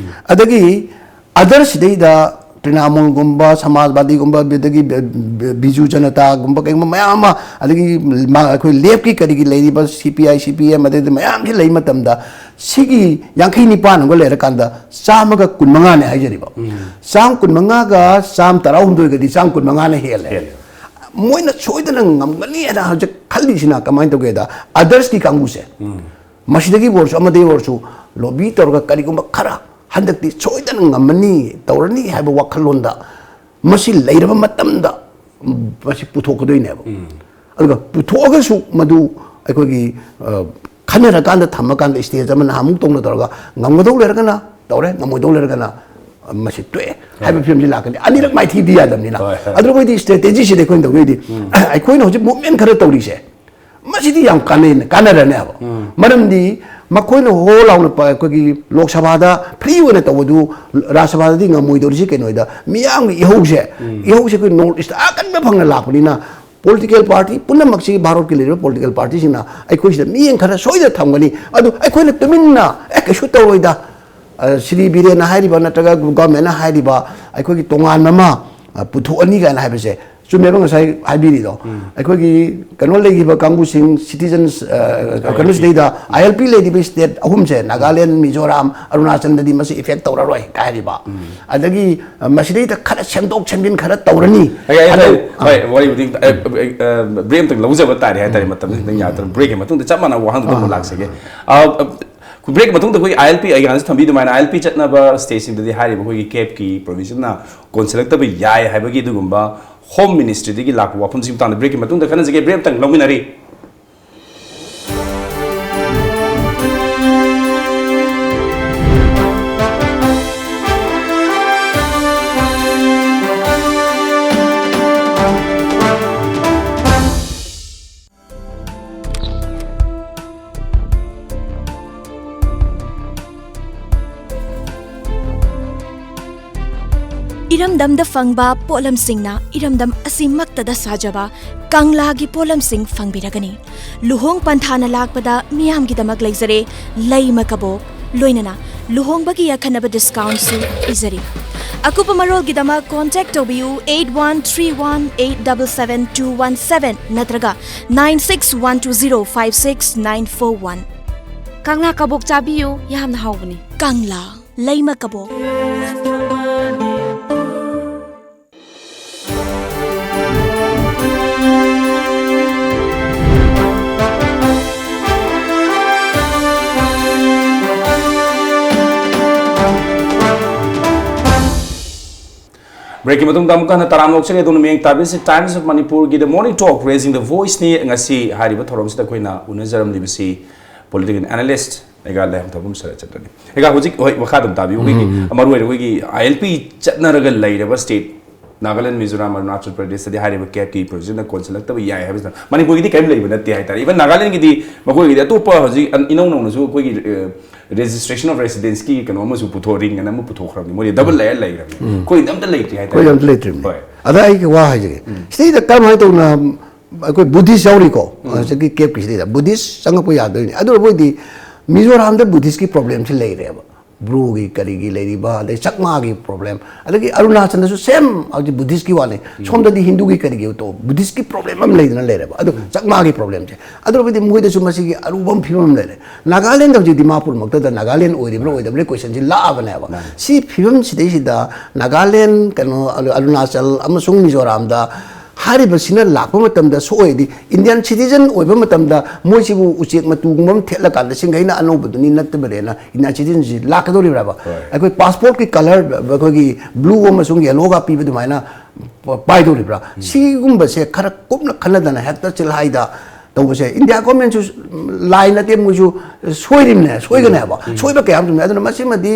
ꯑꯗꯒꯤ other ꯁꯤꯗꯩꯗ ꯇ꯭ꯔꯤꯅꯥꯃꯨꯜꯒꯨꯝꯕ, ꯁꯃꯥꯖꯋꯥꯗꯤꯒꯨꯝꯕ, ꯑꯗꯒꯤ ꯕꯤ-, ꯕꯤ-, ꯕꯤꯖꯨ ꯖꯅꯇꯥꯒꯨꯝꯕ ꯀꯩꯒꯨꯝꯕ ꯃꯌꯥꯝ ꯑꯃ, ꯑꯗꯒꯤ ꯃꯥ-, ꯑꯩꯈꯣꯏ ꯂꯦꯞꯀꯤ ꯀꯔꯤꯒꯤ ꯂꯩꯔꯤꯕ ꯁꯤ ꯄꯤ ꯑꯥꯏ, ꯁꯤ ꯄꯤ ꯑꯦꯝ, ꯑꯗꯩꯗꯤ ꯃꯌꯥꯝꯁꯤ ꯂꯩ ꯃꯇꯝꯗ, ꯁꯤꯒꯤ ꯌꯥꯡꯈꯩ ꯅꯤꯄꯥꯟ ꯑꯃꯒ ꯂꯩꯔꯀꯥꯟꯗ ꯆꯥꯝꯃꯒ ꯀꯨꯟꯃꯉꯥꯅꯦ ꯍꯥꯏꯖꯔꯤꯕ꯫ ꯆꯥꯝ ꯀꯨꯟꯃꯉꯥꯒ ꯆꯥꯝ ꯇꯔꯥꯍꯨꯝꯗꯣꯏꯒꯗꯤ ꯆꯥꯝ ꯀꯨꯟꯃꯉꯥꯅ ꯍꯦꯜꯂꯦ꯫ ꯍꯦꯜꯂꯦ꯫ ꯃꯣꯏꯅ ꯁꯣꯏꯗꯅ ꯉꯝꯒꯅꯤ ꯍꯥꯏꯅ ꯍꯧꯖꯤꯛ ꯈꯜꯂꯤꯁꯤꯅ ꯀꯃꯥꯏꯅ ꯇꯧꯒꯦꯗ, others ꯀꯤ ꯀꯥꯡꯕꯨꯁꯦ, ꯃꯁꯤꯗꯒꯤ ꯑꯣꯏꯔꯁꯨ ꯑꯃꯗꯒꯤ ꯑꯣꯏꯔꯁꯨ lobby ꯇꯧꯔꯒ ꯀꯔꯤꯒꯨꯝꯕ ꯈꯔ ꯍꯟꯗꯛꯇꯤ ꯁꯣꯏꯗꯅ ꯉꯝꯃꯅꯤ, ꯇꯧꯔꯅꯤ ꯍꯥꯏꯕ ꯋꯥꯈꯜꯂꯣꯟꯗ ꯃꯁꯤ ꯂꯩꯔꯕ ꯃꯇꯝꯗ ꯃꯁꯤ ꯄꯨꯊꯣꯛꯀꯗꯣꯏꯅꯦꯕ꯫ ꯑꯗꯨꯒ ꯄꯨꯊꯣꯛꯑꯒꯁꯨ ꯃꯗꯨ ꯑꯩꯈꯣꯏꯒꯤ, ꯑ, ꯈꯟꯅꯔꯀꯥꯟꯗ ꯊꯝꯃꯀꯥꯟꯗ stage ꯑꯃ ꯅꯍꯥꯟꯃꯨꯛ ꯇꯧꯅ ꯇꯧꯔꯒ ꯉꯝꯒꯗꯧ ꯂꯩꯔꯒꯅ ꯇꯧꯔꯦ, ꯉꯝꯃꯣꯏꯗꯧ ꯂꯩꯔꯒꯅ ꯃꯁꯤ ꯇꯣꯛꯑꯦ ꯍꯥꯏꯕ ꯐꯤꯕꯝꯁꯤ ꯂꯥꯛꯀꯅꯤ꯫ ꯑꯅꯤꯔꯛ ꯃꯥꯏꯊꯤꯕꯗꯤ ꯌꯥꯗꯕꯅꯤꯅ꯫ ꯍꯣꯏ, ꯍꯣꯏ꯫ ꯑꯗꯨꯅ ꯑꯩꯈꯣꯏꯗꯤ strategy ꯁꯤꯗꯤ ꯑꯩꯈꯣꯏꯅ ꯇꯧꯗꯣꯏꯗꯤ, ꯑꯩꯈꯣꯏꯅ ꯍꯧꯖꯤꯛ movement ꯈꯔ ꯇꯧꯔꯤꯁꯦ, ꯃꯁꯤꯗꯤ ꯌꯥꯝ ꯀꯥꯟꯅꯩ, ꯀꯥꯟꯅꯔꯅꯦꯕ꯫ ꯃꯔꯝꯗꯤ ꯃꯈꯣꯏꯅ ꯍꯣ ꯂꯥꯎꯅ ꯄ-, ꯑꯩꯈꯣꯏꯒꯤ ꯂꯣꯛ ꯁꯚꯥꯗ free ꯑꯣꯏꯅ ꯇꯧꯕꯗꯨ ꯔꯥꯖ꯭ꯌ ꯁꯚꯥꯗꯗꯤ ꯉꯝꯃꯣꯏꯗꯧꯔꯤꯁꯤ ꯀꯩꯅꯣꯗ, ꯃꯤꯌꯥꯝꯒꯤ ꯏꯍꯧꯁꯦ, ꯏꯍꯧꯁꯦ ꯑꯩꯈꯣꯏ North East ꯑꯀꯟꯕ ꯐꯪꯅ ꯂꯥꯛꯄꯅꯤꯅ, political party ꯄꯨꯝꯅꯃꯛꯁꯤ, ꯚꯥꯔꯠꯀꯤ ꯂꯩꯔꯤꯕ political party ꯁꯤꯡꯅ ꯑꯩꯈꯣꯏꯁꯤꯗ ꯃꯤꯠꯌꯦꯡ ꯈꯔ ꯁꯣꯏꯗꯅ ꯊꯝꯒꯅꯤ꯫ ꯑꯗꯨ ꯑꯩꯈꯣꯏꯅ ꯇꯨꯃꯤꯟꯅ, "ꯑꯦ, ꯀꯩꯁꯨ ꯇꯧꯔꯣꯏꯗ, ꯑ, ꯁ꯭ꯔꯤ ꯕꯤꯔꯦꯟꯅ ꯍꯥꯏꯔꯤꯕ ꯅꯠꯇ꯭ꯔꯒ government ꯅ ꯍꯥꯏꯔꯤꯕ ꯑꯩꯈꯣꯏꯒꯤ ꯇꯣꯉꯥꯟꯕ ꯑꯃ, ꯑ, ꯄꯨꯊꯣꯛꯑꯅꯤ" ꯀꯥꯏꯅ ꯍꯥꯏꯕꯁꯦ ꯆꯨꯝꯃꯦꯕ꯫ ꯉꯁꯥꯏ ꯍꯥꯏꯕꯤꯔꯤꯗꯣ, ꯑꯩꯈꯣꯏꯒꯤ ꯀꯩꯅꯣ ꯂꯩꯈꯤꯕ ꯀꯥꯡꯕꯨꯁꯤꯡ, citizens, ꯑ, ꯀꯩꯅꯣꯁꯤꯗꯩꯗ, I L P ꯂꯩꯔꯤꯕ state ꯑꯍꯨꯝꯁꯦ, ꯅꯥꯒꯥꯂꯦꯟ, ꯃꯤꯖꯣꯔꯥꯝ, ꯑꯔꯨꯅꯥꯆꯜꯗꯗꯤ ꯃꯁꯤ effect ꯇꯧꯔꯔꯣꯏ ꯀꯥꯏ ꯍꯥꯏꯔꯤꯕ꯫ ꯑꯗꯒꯤ, ꯑ, ꯃꯁꯤꯗꯩꯗ ꯈꯔ ꯁꯦꯝꯗꯣꯛ ꯁꯦꯝꯖꯤꯟ ꯈꯔ ꯇꯧꯔꯅꯤ꯫ ꯑꯩ, ꯑꯩ, ꯑꯗꯣ, ꯑꯩ, ꯍꯣꯏ, ꯋꯥꯔꯤꯕꯨꯗꯤ, ꯑ, ꯑ, ꯑ, break ꯑꯝꯇꯪ ꯂꯧꯖꯕ ꯇꯥꯔꯦ ꯍꯥꯏꯇꯥꯔꯦ, ꯃꯇꯝꯁꯤ ꯈꯤꯇꯪ ꯌꯥꯗ꯭ꯔꯦ꯫ Break ꯀꯤ ꯃꯇꯨꯡꯗ ꯆꯞ ꯃꯥꯟꯅꯕ ꯋꯥꯍꯪꯗꯨꯗ ꯑꯃꯨꯛ ꯂꯥꯛꯆꯒꯦ꯫ ꯑ, ꯑ, break ꯀꯤ ꯃꯇꯨꯡꯗ ꯑꯩꯈꯣꯏ I L P, ꯑꯩ ꯉꯥꯏꯍꯥꯛ ꯊꯝꯕꯤ ꯑꯗꯨꯃꯥꯏꯅ, I L P ꯆꯠꯅꯕ state ꯁꯤꯡꯗꯗꯤ ꯍꯥꯏꯔꯤꯕ ꯑꯩꯈꯣꯏꯒꯤ cap ꯀꯤ provision ꯅ ꯀꯣꯟꯁꯤꯜꯂꯛꯇꯕ ꯌꯥꯏ ꯍꯥꯏꯕꯒꯤ ꯑꯗꯨꯒꯨꯝꯕ Home Ministry ꯗꯒꯤ ꯂꯥꯛꯄ ꯋꯥꯐꯝꯁꯤꯒꯤ ꯃꯇꯥꯡꯗ break ꯀꯤ ꯃꯇꯨꯡꯗ ꯈꯟꯅꯖꯒꯦ꯫ Break ꯑꯝꯇꯪ ꯂꯧꯃꯤꯟꯅꯔꯤ꯫ ꯏꯔꯝꯗꯝꯗ ꯐꯪꯕ ꯄꯣꯠꯂꯝꯁꯤꯡꯅ ꯏꯔꯝꯗꯝ ꯑꯁꯤꯃꯛꯇꯗ ꯁꯥꯖꯕ ꯀꯪꯂꯥꯒꯤ ꯄꯣꯠꯂꯝꯁꯤꯡ ꯐꯪꯕꯤꯔꯒꯅꯤ꯫ ꯂꯨꯍꯣꯡ ꯄꯟꯊꯥꯅ ꯂꯥꯛꯄꯗ ꯃꯤꯌꯥꯝꯒꯤꯗꯃꯛ ꯂꯩꯖꯔꯦ ꯂꯩꯃ ꯀꯕꯣꯛ, ꯂꯣꯏꯅꯅ ꯂꯨꯍꯣꯡꯕꯒꯤ ꯑꯈꯟꯅꯕ ꯗꯤꯁꯀꯥꯎꯟꯁꯨ ꯄꯤꯖꯔꯤ꯫ ꯑꯀꯨꯞꯄ ꯃꯔꯣꯜꯒꯤꯗꯃꯛ ꯀꯣꯟꯇꯦꯛ ꯇꯧꯕꯤꯌꯨ eight one three one eight double seven two one seven ꯅꯠꯇ꯭ꯔꯒ nine six one two zero five six nine four one꯫ ꯀꯪꯂꯥ ꯀꯕꯣꯛ ꯆꯥꯕꯤꯌꯨ, ꯌꯥꯝꯅ ꯍꯥꯎꯕꯅꯤ꯫ ꯀꯪꯂꯥ ꯂꯩꯃ ꯀꯕꯣꯛ꯫ ꯕ꯭ꯔꯦꯛꯀꯤ ꯃꯇꯨꯡꯗ ꯑꯃꯨꯛꯀ ꯍꯟꯅ ꯇꯔꯥꯝꯅ ꯑꯣꯛꯆꯔꯤ꯫ ꯑꯗꯣꯝꯅ ꯃꯤꯠꯌꯦꯡ ꯇꯥꯕꯤꯔꯤꯁꯤ Times of Manipurꯒꯤ The Morning Talk, Raising the Voiceꯅꯤ꯫ ꯉꯁꯤ ꯍꯥꯏꯔꯤꯕ ꯊꯧꯔꯝꯁꯤꯗ ꯑꯩꯈꯣꯏꯅ ꯎꯅꯖꯔꯝꯂꯤꯕꯁꯤ political analyst ꯑꯩꯒ ꯂꯩꯍꯥꯝꯊꯧꯕꯝ ꯁꯔꯠꯆꯟꯗ꯭ꯔꯅꯤ꯫ ꯑꯩꯒ ꯍꯧꯖꯤꯛ, ꯍꯣꯏ, ꯃꯈꯥ ꯑꯗꯨꯝ ꯇꯥꯕꯤꯌꯨ꯫ ꯑꯩꯈꯣꯏꯒꯤ ꯃꯔꯨ ꯑꯣꯏꯅ ꯑꯩꯈꯣꯏꯒꯤ ILP ꯆꯠꯅꯔꯒ ꯂꯩꯔꯕ state ꯅꯥꯒꯥꯂꯦꯟ, ꯃꯤꯖꯣꯔꯥꯝ, ꯑꯔꯨꯅꯥꯆꯜ ꯄ꯭ꯔꯗꯦꯁꯇꯗꯤ ꯍꯥꯏꯔꯤꯕ ꯀꯦꯞꯀꯤ provisionꯅ ꯀꯣꯟꯁꯤꯜꯂꯛꯇꯕ ꯌꯥꯏ ꯍꯥꯏꯕꯁꯤꯅ ꯃꯅꯤꯄꯨꯔꯒꯤꯗꯤ ꯀꯔꯤꯝ ꯂꯩꯕ ꯅꯠꯇꯦ ꯍꯥꯏꯇꯥꯔꯦ꯫ Even ꯅꯥꯒꯥꯂꯦꯟꯒꯤꯗꯤ ꯃꯈꯣꯏꯒꯤꯗꯤ ꯑꯇꯣꯞꯄ ꯍꯧꯖꯤꯛ ꯑꯟ-, ꯏꯅꯧ ꯅꯧꯅꯁꯨ ꯑꯩꯈꯣꯏꯒꯤ, ꯑ, registration of residenceꯀꯤ ꯀꯩꯅꯣ ꯑꯃꯁꯨ ꯄꯨꯊꯣꯛ-, ring ꯑꯅ ꯑꯃ ꯄꯨꯊꯣꯛꯈ꯭ꯔꯕꯅꯤ꯫ ꯃꯣꯏꯗꯤ double layer ꯂꯩꯈ꯭ꯔꯕꯅꯤ꯫ ꯑꯩꯈꯣꯏꯗꯤ ꯑꯝꯇ ꯂꯩꯇ꯭ꯔꯤ ꯍꯥꯏꯇꯥꯔꯦ꯫ ꯑꯩꯈꯣꯏꯗꯤ ꯑꯝꯇ ꯂꯩꯇ꯭ꯔꯤꯕꯅꯤ꯫ ꯍꯣꯏ꯫ ꯑꯗ ꯑꯩꯒꯤ ꯋꯥ ꯍꯥꯏꯖꯒꯦ꯫ ꯁꯤꯗꯩꯗ ꯀꯔꯝꯍꯥꯏꯅ ꯇꯧꯅ ꯑꯩꯈꯣꯏ Buddhist ꯌꯥꯎꯔꯤꯀꯣ, ꯍꯧꯖꯤꯛꯀꯤ ꯀꯦꯞꯀꯤꯁꯤꯗꯩꯗ Buddhist ꯆꯪꯉꯛꯄ ꯌꯥꯗꯣꯏꯅꯤ꯫ ꯑꯗꯨ ꯑꯩꯈꯣꯏꯗꯤ ꯃꯤꯖꯣꯔꯥꯝꯗ Buddhistꯀꯤ problemꯁꯤ ꯂꯩꯔꯦꯕ꯫ ꯕ꯭ꯔꯨꯒꯤ ꯀꯔꯤꯒꯤ ꯂꯩꯔꯤꯕ, ꯑꯗꯩ ꯆꯛꯃꯥꯒꯤ problem, ꯑꯗꯒꯤ ꯑꯔꯨꯅꯥꯆꯜꯗꯁꯨ same ꯍꯧꯖꯤꯛ Buddhistꯀꯤ ꯋꯥꯅꯤ꯫ ꯁꯣꯝꯗꯗꯤ ꯍꯤꯟꯗꯨꯒꯤ ꯀꯔꯤꯒꯤ ꯇꯣ-, Buddhistꯀꯤ problem ꯑꯃ ꯂꯩꯗꯅ ꯂꯩꯔꯦꯕ꯫ ꯑꯗꯨ ꯆꯛꯃꯥꯒꯤ problemꯁꯦ꯫ ꯑꯗꯨ ꯑꯣꯏꯔꯕꯗꯤ ꯃꯣꯏꯗꯁꯨ ꯃꯁꯤꯒꯤ ꯑꯔꯨꯕ ꯑꯃ ꯐꯤꯕꯝ ꯑꯃ ꯂꯩꯔꯦ꯫ ꯅꯥꯒꯥꯂꯦꯟꯗ ꯍꯧꯖꯤꯛ ꯗꯤꯃꯥꯄꯨꯔꯃꯛꯇꯗ ꯅꯥꯒꯥꯂꯦꯟ ꯑꯣꯏꯔꯤꯕ꯭ꯔꯥ ꯑꯣꯏꯗꯕ꯭ꯔꯥ questionꯁꯤ ꯂꯥꯛꯑꯕꯅꯦꯕ꯫ ꯁꯤ ꯐꯤꯕꯝꯁꯤꯗꯩꯁꯤꯗ ꯅꯥꯒꯥꯂꯦꯟ, ꯀꯩꯅꯣ, ꯑꯔꯨ-, ꯑꯔꯨꯅꯥꯆꯜ ꯑꯃꯁꯨꯡ ꯃꯤꯖꯣꯔꯥꯝꯗ ꯍꯥꯏꯔꯤꯕꯁꯤꯅ ꯂꯥꯛꯄ ꯃꯇꯝꯗ ꯁꯣꯛꯑꯣꯏꯗꯤ Indian citizen ꯑꯣꯏꯕ ꯃꯇꯝꯗ ꯃꯣꯏꯁꯤꯕꯨ ꯎꯆꯦꯛ ꯃꯇꯨꯒꯨꯝꯕ ꯑꯃ ꯊꯦꯠꯂꯀꯥꯟꯗ ꯁꯤꯡꯒꯩꯅ ꯑꯅꯧꯕꯗꯨꯅꯤ ꯅꯠꯇꯕꯅꯦꯅ Indian citizenship ꯂꯥꯛꯀꯗꯧꯔꯤꯕ꯭ꯔꯕ? ꯍꯣꯏ꯫ ꯑꯩꯈꯣꯏ passportꯀꯤ colour ꯑꯩꯈꯣꯏꯒꯤ blue ꯑꯃꯁꯨꯡ yellowꯒ ꯄꯤꯕ ꯑꯗꯨꯃꯥꯏꯅ ꯄ-, ꯄꯥꯏꯗꯧꯔꯤꯕ꯭ꯔꯥ? ꯁꯤꯒꯨꯝꯕꯁꯦ ꯈꯔ ꯀꯨꯞꯅ ꯈꯟꯅꯗꯅ ꯍꯦꯛꯇ ꯆꯤꯜꯍꯥꯏꯗ ꯇꯧꯕꯁꯦ India governmentꯁꯨ ꯂꯥꯏ ꯅꯠꯇꯦ, ꯃꯣꯏꯁꯨ ꯁꯣꯏꯔꯤꯕꯅꯦ, ꯁꯣꯏꯒꯅꯦꯕ꯫ ꯁꯣꯏꯕ ꯀꯌꯥ ꯑꯃ ꯊꯦꯡꯅꯩ꯫ ꯑꯗꯨꯅ ꯃꯁꯤꯃꯗꯤ,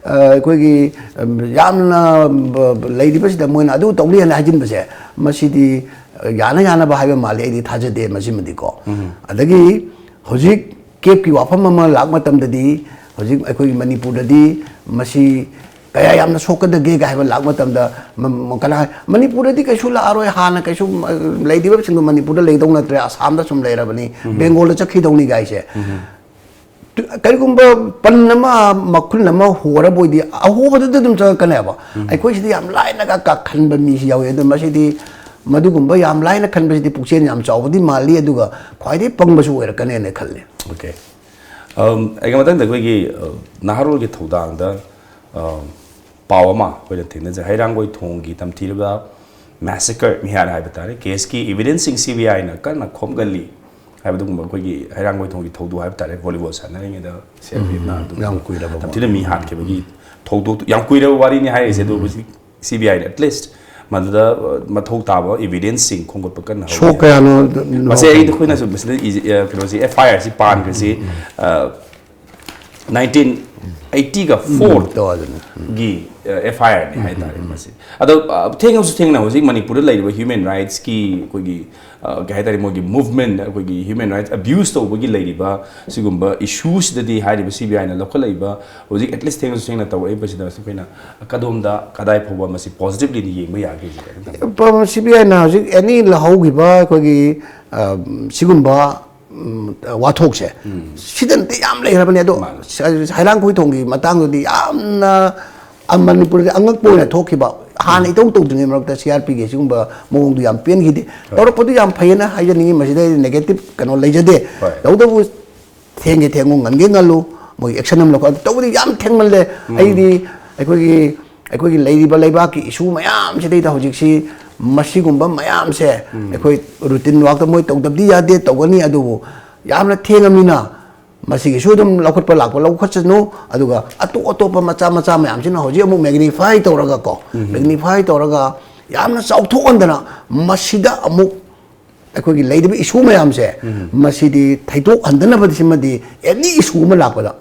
ꯑ, ꯑꯩꯈꯣꯏꯒꯤ, ꯑꯝ, ꯌꯥꯝꯅ, ꯕ-, ꯕ-, ꯂꯩꯔꯤꯕꯁꯤꯗ ꯃꯣꯏꯅ ꯑꯗꯨ ꯇꯧꯅꯤ ꯍꯥꯏꯅ ꯍꯥꯏꯖꯤꯟꯕꯁꯦ, ꯃꯁꯤꯗꯤ, ꯑ, ꯌꯥꯅ ꯌꯥꯅꯕ ꯍꯥꯏꯕ ꯃꯥꯜꯂꯤ, ꯑꯩꯗꯤ ꯊꯥꯖꯗꯦ ꯃꯁꯤꯃꯗꯤꯀꯣ꯫ ꯑꯗꯒꯤ ꯍꯧꯖꯤꯛ ꯀꯦꯞꯀꯤ ꯋꯥꯐꯝ ꯑꯃ ꯂꯥꯛ ꯃꯇꯝꯗꯗꯤ, ꯍꯧꯖꯤꯛ ꯑꯩꯈꯣꯏꯒꯤ ꯃꯅꯤꯄꯨꯔꯗꯗꯤ ꯃꯁꯤ ꯀꯌꯥ ꯌꯥꯝꯅ ꯁꯣꯛꯀꯗꯒꯦ ꯀꯥꯏ ꯍꯥꯏꯕ ꯂꯥꯛꯄ ꯃꯇꯝꯗ, ꯃ-, ꯃ-, ꯀꯅꯥ ꯍꯥꯏ, ꯃꯅꯤꯄꯨꯔꯗꯗꯤ ꯀꯩꯁꯨ ꯂꯥꯛꯑꯔꯣꯏ, ꯍꯥꯟꯅ ꯀꯩꯁꯨ, ꯑ, ꯂꯩꯔꯤꯕꯁꯤꯡꯗꯣ ꯃꯅꯤꯄꯨꯔꯗ ꯂꯩꯗꯧ ꯅꯠꯇ꯭ꯔꯦ, ꯑꯁꯥꯝꯗ ꯁꯨꯝ ꯂꯩꯔꯕꯅꯤ, ꯕꯦꯡꯒꯣꯜꯗ ꯆꯠꯈꯤꯗꯧꯅꯤ ꯀꯥꯏꯁꯦ꯫ ꯀꯔꯤꯒꯨꯝꯕ ꯄꯟ ꯑꯃ, ꯃꯈꯨꯟ ꯑꯃ ꯍꯣꯔꯕ ꯑꯣꯏꯗꯤ ꯑꯍꯣꯕꯗꯨꯗ ꯑꯗꯨꯝ ꯆꯪꯉꯛꯀꯅꯦꯕ꯫ ꯑꯩꯈꯣꯏ ꯁꯤꯗꯤ ꯌꯥꯝ ꯂꯥꯏꯅꯒ ꯀꯥꯈꯟꯕ ꯃꯤꯁꯤ ꯌꯥꯎꯏ꯫ ꯑꯗꯨ ꯃꯁꯤꯗꯤ, ꯃꯗꯨꯒꯨꯝꯕ ꯌꯥꯝ ꯂꯥꯏꯅ ꯈꯟꯕꯁꯤꯗꯤ ꯄꯨꯛꯆꯦꯜ ꯌꯥꯝ ꯆꯥꯎꯕꯗꯤ ꯃꯥꯜꯂꯤ, ꯑꯗꯨꯒ ꯈ꯭ꯋꯥꯏꯗꯒꯤ ꯄꯪꯕꯁꯨ ꯑꯣꯏꯔꯛꯀꯅꯦꯅ ꯈꯜꯂꯤ꯫ ꯑꯣꯀꯦ꯫ ꯑꯝ, ꯑꯩꯒꯤ ꯃꯊꯪꯗ ꯑꯩꯈꯣꯏꯒꯤ, ꯑ, ꯅꯍꯥꯔꯣꯜꯒꯤ ꯊꯧꯗꯥꯡꯗ, ꯑ, ꯄꯥꯎ ꯑꯃ ꯑꯩꯈꯣꯏꯅ ꯊꯦꯡꯅꯖꯩ꯫ ꯍꯩꯔꯥꯡꯒꯣꯏ ꯊꯣꯡꯒꯤ ꯇꯝꯊꯤꯔꯕ massacre ꯃꯤꯍꯥꯠ ꯍꯥꯏꯕ ꯇꯥꯔꯦ, ꯀꯦꯁꯀꯤ evidence ꯁꯤꯡ ꯁꯤ ꯕꯤ ꯑꯥꯏꯅ ꯀꯟꯅ ꯈꯣꯝꯒꯜꯂꯤ ꯍꯥꯏꯕ ꯑꯗꯨꯒꯨꯝꯕ ꯑꯩꯈꯣꯏꯒꯤ ꯍꯩꯔꯥꯡꯒꯣꯏ ꯊꯣꯡꯒꯤ ꯊꯧꯗꯣꯛ ꯍꯥꯏꯕ ꯇꯥꯔꯦ, ꯚꯣꯂꯤꯕꯣꯜ ꯁꯥꯟꯅꯔꯤꯉꯩꯗ ꯁꯤ ꯑꯥꯔ ꯄꯤ ꯑꯦꯐꯅ ꯑꯗꯨꯝ ꯌꯥꯝ ꯀꯨꯏꯔꯕ ꯇꯝꯊꯤꯅ ꯃꯤ ꯍꯥꯠꯈꯤꯕꯒꯤ ꯊꯧꯗꯣꯛ, ꯌꯥꯝ ꯀꯨꯏꯔꯕ ꯋꯥꯔꯤꯅꯤ ꯍꯥꯏꯔꯤꯁꯦ꯫ ꯑꯗꯨꯕꯨ ꯍꯧꯖꯤꯛ ꯁꯤ ꯕꯤ ꯑꯥꯏꯅ at least ꯃꯗꯨꯗ, ꯑ, ꯃꯊꯧ ꯇꯥꯕ evidence ꯁꯤꯡ ꯈꯣꯝꯒꯠꯄ ꯀꯟꯅ ꯍꯧꯔꯤ꯫ ꯁꯣꯛ ꯀꯌꯥꯅꯣ ꯃꯁꯤ ꯑꯩ, ꯑꯩꯈꯣꯏꯅꯁꯨ ꯃꯁꯤꯗ ꯏ-, ꯑ, ꯀꯩꯅꯣꯁꯤ, ꯑꯦꯐ ꯑꯥꯏ ꯑꯥꯔꯁꯤ ꯄꯥꯟꯈ꯭ꯔꯁꯤ, ꯑ, ꯅꯥꯏꯟꯇꯤꯟ ꯑꯩꯠꯇꯤꯒ ꯐꯣꯔ ꯇꯧ ꯑꯗꯨꯅ꯫ ꯒꯤ, ꯑ, ꯑꯦꯐ ꯑꯥꯏ ꯑꯥꯔꯅꯤ ꯍꯥꯏꯇꯥꯔꯦ ꯃꯁꯤ꯫ ꯑꯗꯣ, ꯑ, ꯊꯦꯡꯉꯁꯨ ꯊꯦꯡꯅ ꯍꯧꯖꯤꯛ ꯃꯅꯤꯄꯨꯔꯗ ꯂꯩꯔꯤꯕ human rightsꯀꯤ ꯑꯩꯈꯣꯏꯒꯤ, ꯑ, ꯀꯩ ꯍꯥꯏꯇꯥꯔꯦ, ꯃꯣꯏꯒꯤ movement, ꯑꯩꯈꯣꯏꯒꯤ human rights abuse ꯇꯧꯕꯒꯤ ꯂꯩꯔꯤꯕ ꯁꯤꯒꯨꯝꯕ issueꯁꯤꯗꯗꯤ ꯍꯥꯏꯔꯤꯕ ꯁꯤ ꯕꯤ ꯑꯥꯏꯅ ꯂꯧꯈꯠꯂꯛꯏꯕ ꯍꯧꯖꯤꯛ at least ꯊꯦꯡꯉꯁꯨ ꯊꯦꯡꯅ ꯇꯧꯔꯛꯏꯕꯁꯤꯗ ꯑꯩꯈꯣꯏꯅ ꯀꯗꯣꯝꯗ, ꯀꯗꯥꯏ ꯐꯥꯎꯕ ꯃꯁꯤ positivelyꯅ ꯌꯦꯡꯕ ꯌꯥꯒꯦ ꯁꯤꯗ? ꯁꯤ ꯕꯤ ꯑꯥꯏꯅ ꯍꯧꯖꯤꯛ ꯑꯦꯅꯤ ꯂꯧꯍꯧꯈꯤꯕ ꯑꯩꯈꯣꯏꯒꯤ, ꯑ, ꯁꯤꯒꯨꯝꯕ, ꯎꯝ, ꯋꯥꯊꯣꯛꯁꯦ, ꯁꯤꯗꯅꯗꯤ ꯌꯥꯝ ꯂꯩꯈ꯭ꯔꯕꯅꯦ꯫ ꯑꯗꯣ ꯃꯥꯅꯦ꯫ ꯍꯩꯔꯥꯡꯈꯣꯏ ꯊꯣꯡꯒꯤ ꯃꯇꯥꯡꯗꯨꯗꯤ ꯌꯥꯝꯅ ꯑ, ꯃꯅꯤꯄꯨꯔꯗ ꯑꯉꯛꯄ ꯑꯣꯏꯅ ꯊꯣꯛꯈꯤꯕ, ꯍꯥꯟꯅ ꯏꯇꯧ ꯇꯧꯗ꯭ꯔꯤꯉꯩ ꯃꯔꯛꯇ ꯁꯤ ꯑꯥꯔ ꯄꯤꯒꯤ ꯁꯤꯒꯨꯝꯕ ꯃꯑꯣꯡꯗꯣ ꯌꯥꯝ ꯄꯦꯟꯈꯤꯗꯦ꯫ ꯇꯧꯔꯛꯄꯗꯨ ꯌꯥꯝ ꯐꯩꯌꯦꯅ ꯍꯥꯏꯖꯅꯤꯡꯉꯤ, ꯃꯁꯤꯗ ꯑꯩ negative ꯀꯩꯅꯣ ꯂꯩꯖꯗꯦ꯫ ꯍꯣꯏ꯫ ꯇꯧꯕꯇꯕꯨ ꯊꯦꯡꯒꯦ ꯊꯦꯡꯉꯨ, ꯉꯟꯒꯦ ꯉꯜꯂꯨ, ꯃꯣꯏ action ꯑꯃ ꯂꯧꯈꯠ꯫ ꯇꯧꯕꯗꯤ ꯌꯥꯝ ꯊꯦꯡꯃꯜꯂꯦ꯫ ꯑꯩꯗꯤ ꯑꯩꯈꯣꯏꯒꯤ, ꯑꯩꯈꯣꯏꯒꯤ ꯂꯩꯔꯤꯕ ꯂꯩꯕꯥꯛꯀꯤ issue ꯃꯌꯥꯝꯁꯤꯗꯩꯗ ꯍꯧꯖꯤꯛꯁꯤ ꯃꯁꯤꯒꯨꯝꯕ ꯃꯌꯥꯝꯁꯦ ꯑꯩꯈꯣꯏ routine workꯇ ꯃꯣꯏ ꯇꯧꯗꯕꯗꯤ ꯌꯥꯗꯦ, ꯇꯧꯒꯅꯤ꯫ ꯑꯗꯨꯕꯨ ꯌꯥꯝꯅ ꯊꯦꯡꯉꯃꯤꯅ ꯃꯁꯤꯒꯤꯁꯨ ꯑꯗꯨꯝ ꯂꯧꯈꯠꯄ ꯂꯥꯛꯄ ꯂꯧꯈꯠꯁꯅꯨ꯫ ꯑꯗꯨꯒ ꯑꯇꯣꯞ ꯑꯇꯣꯞꯄ ꯃꯆꯥ ꯃꯆꯥ ꯃꯌꯥꯝꯁꯤꯅ ꯍꯧꯖꯤꯛ ꯑꯃꯨꯛ magnify ꯇꯧꯔꯒ ꯀꯣ, magnify ꯇꯧꯔꯒ ꯌꯥꯝꯅ ꯆꯥꯎꯊꯣꯛꯍꯟꯗꯅ ꯃꯁꯤꯗ ꯑꯃꯨꯛ ꯑꯩꯈꯣꯏꯒꯤ ꯂꯩꯔꯤꯕ issue ꯃꯌꯥꯝꯁꯦ ꯃꯁꯤꯗꯤ ꯊꯩꯗꯣꯛꯍꯟꯗꯅꯕꯗꯤ ꯁꯤꯃꯗꯤ any issue ꯑꯃ ꯂꯥꯛꯄꯗ,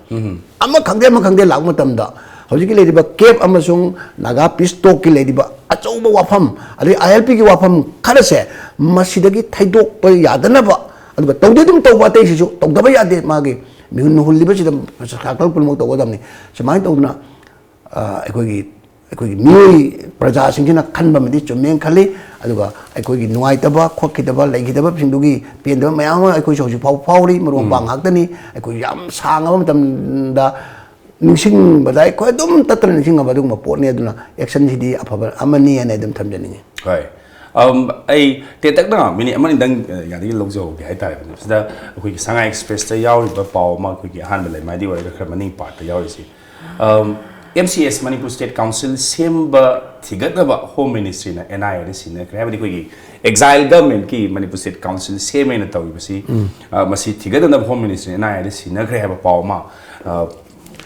ꯑꯃ ꯈꯪꯗꯦ ꯑꯃ ꯈꯪꯗꯦ ꯂꯥꯛꯄ ꯃꯇꯝꯗ ꯍꯧꯖꯤꯛꯀꯤ ꯂꯩꯔꯤꯕ ꯀꯦꯞ ꯑꯃꯁꯨꯡ ꯅꯥꯒꯥ peace talkꯀꯤ ꯂꯩꯔꯤꯕ ꯑꯆꯧꯕ ꯋꯥꯐꯝ, ꯑꯗꯩ ꯑꯥꯏ ꯑꯦꯜ ꯄꯤꯒꯤ ꯋꯥꯐꯝ ꯈꯔꯁꯦ ꯃꯁꯤꯗꯒꯤ ꯊꯩꯗꯣꯛꯄ ꯌꯥꯗꯅꯕ, ꯑꯗꯨꯒ ꯇꯧꯗꯤ ꯑꯗꯨꯝ ꯇꯧꯕ, ꯑꯇꯩꯁꯤꯁꯨ ꯇꯧꯗꯕ ꯌꯥꯗꯦ, ꯃꯥꯒꯤ ꯃꯤꯍꯨꯟ ꯍꯨꯜꯂꯤꯕꯁꯤꯗ circle ꯄꯨꯝꯅꯃꯛ ꯇꯧꯒꯗꯕꯅꯤ꯫ ꯁꯨꯃꯥꯏꯅ ꯇꯧꯗꯅ ꯑ, ꯑꯩꯈꯣꯏꯒꯤ ꯑꯩꯈꯣꯏꯒꯤ ꯃꯤꯑꯣꯏ ꯄ꯭ꯔꯖꯥꯁꯤꯡꯁꯤꯅ ꯈꯟꯕ ꯑꯃꯗꯤ ꯆꯨꯝꯃꯦꯅ ꯈꯜꯂꯤ꯫ ꯑꯗꯨꯒ ꯑꯩꯈꯣꯏꯒꯤ ꯅꯨꯡꯉꯥꯏꯇꯕ ꯈꯣꯠꯈꯤꯗꯕ ꯂꯩꯈꯤꯗꯕꯁꯤꯡꯗꯨꯒꯤ ꯄꯦꯟꯗꯕ ꯃꯌꯥꯝ ꯑꯃ ꯑꯩꯈꯣꯏꯁꯨ ꯍꯧꯖꯤꯛ ꯐꯥꯎꯕ ꯐꯥꯎꯔꯤ꯫ ꯃꯔꯨꯞ ꯃꯄꯥꯡ ꯉꯥꯛꯇꯅꯤ꯫ ꯑꯩꯈꯣꯏ ꯌꯥꯝ ꯁꯥꯡꯉꯕ ꯃꯇꯝꯗ ꯅꯤꯡꯁꯤꯡꯕꯗ ꯑꯩꯈꯣꯏ ꯑꯗꯨꯝ ꯇꯠꯇꯅ ꯅꯤꯡꯁꯤꯡꯉꯕ ꯑꯗꯨꯒꯨꯝꯕ ꯄꯣꯠꯅꯤ꯫ ꯑꯗꯨꯅ ꯑꯦꯛꯁꯟꯁꯤꯗꯤ ꯑꯐꯕ ꯑꯃꯅꯤ ꯍꯥꯏꯅ ꯑꯗꯨꯝ ꯊꯝꯖꯅꯤꯡꯉꯤ꯫ ꯍꯣꯏ꯫ ꯑꯝ, ꯑꯩ ꯇꯦꯟꯇꯛꯅ ꯃꯤꯅꯤꯠ ꯑꯃꯅꯤꯗꯪ, ꯑ, ꯌꯥꯅꯤ ꯂꯧꯖꯍꯧꯒꯦ ꯍꯥꯏꯇꯥꯔꯦ꯫ ꯁꯤꯗ ꯑꯩꯈꯣꯏꯒꯤ ꯁꯉꯥꯏ ꯑꯦꯛꯁꯄ꯭ꯔꯦꯁꯇ ꯌꯥꯎꯔꯤꯕ ꯄꯥꯎ ꯑꯃ, ꯑꯩꯈꯣꯏꯒꯤ ꯑꯍꯥꯟꯕ ꯂꯩꯃꯥꯏꯗꯒꯤ ꯑꯣꯏꯔꯒ ꯈꯔ ꯃꯅꯤꯡ ꯄꯥꯔꯠꯇ ꯌꯥꯎꯔꯤꯁꯤ, M C S, Manipur state council ꯁꯦꯝꯕ ꯊꯤꯒꯠꯅꯕ ꯍꯣꯝ ꯃꯤꯅꯤꯁꯇ꯭ꯔꯤꯅ ꯑꯦꯟ ꯑꯥꯏ ꯑꯦꯗ ꯁꯤꯟꯅꯈ꯭ꯔꯦ꯫ ꯍꯥꯏꯕꯗꯤ ꯑꯩꯈꯣꯏꯒꯤ ꯑꯦꯛꯖꯥꯏꯜ ꯒꯚꯔꯟꯃꯦꯟꯠꯀꯤ ꯃꯅꯤꯄꯨꯔ ꯁ꯭ꯇꯦꯠ ꯀꯥꯎꯟꯁꯤꯜ ꯁꯦꯝꯃꯦꯅ ꯇꯧꯔꯤꯕꯁꯤ, ꯑ, ꯃꯁꯤ ꯊꯤꯒꯠꯅꯅꯕ ꯍꯣꯝ ꯃꯤꯅꯤꯁꯇ꯭ꯔꯤꯅ ꯑꯦꯟ ꯑꯥꯏ ꯑꯦꯗ ꯁꯤꯟꯅꯈ꯭ꯔꯦ ꯍꯥꯏꯕ ꯄꯥꯎ ꯑꯃ, ꯑ,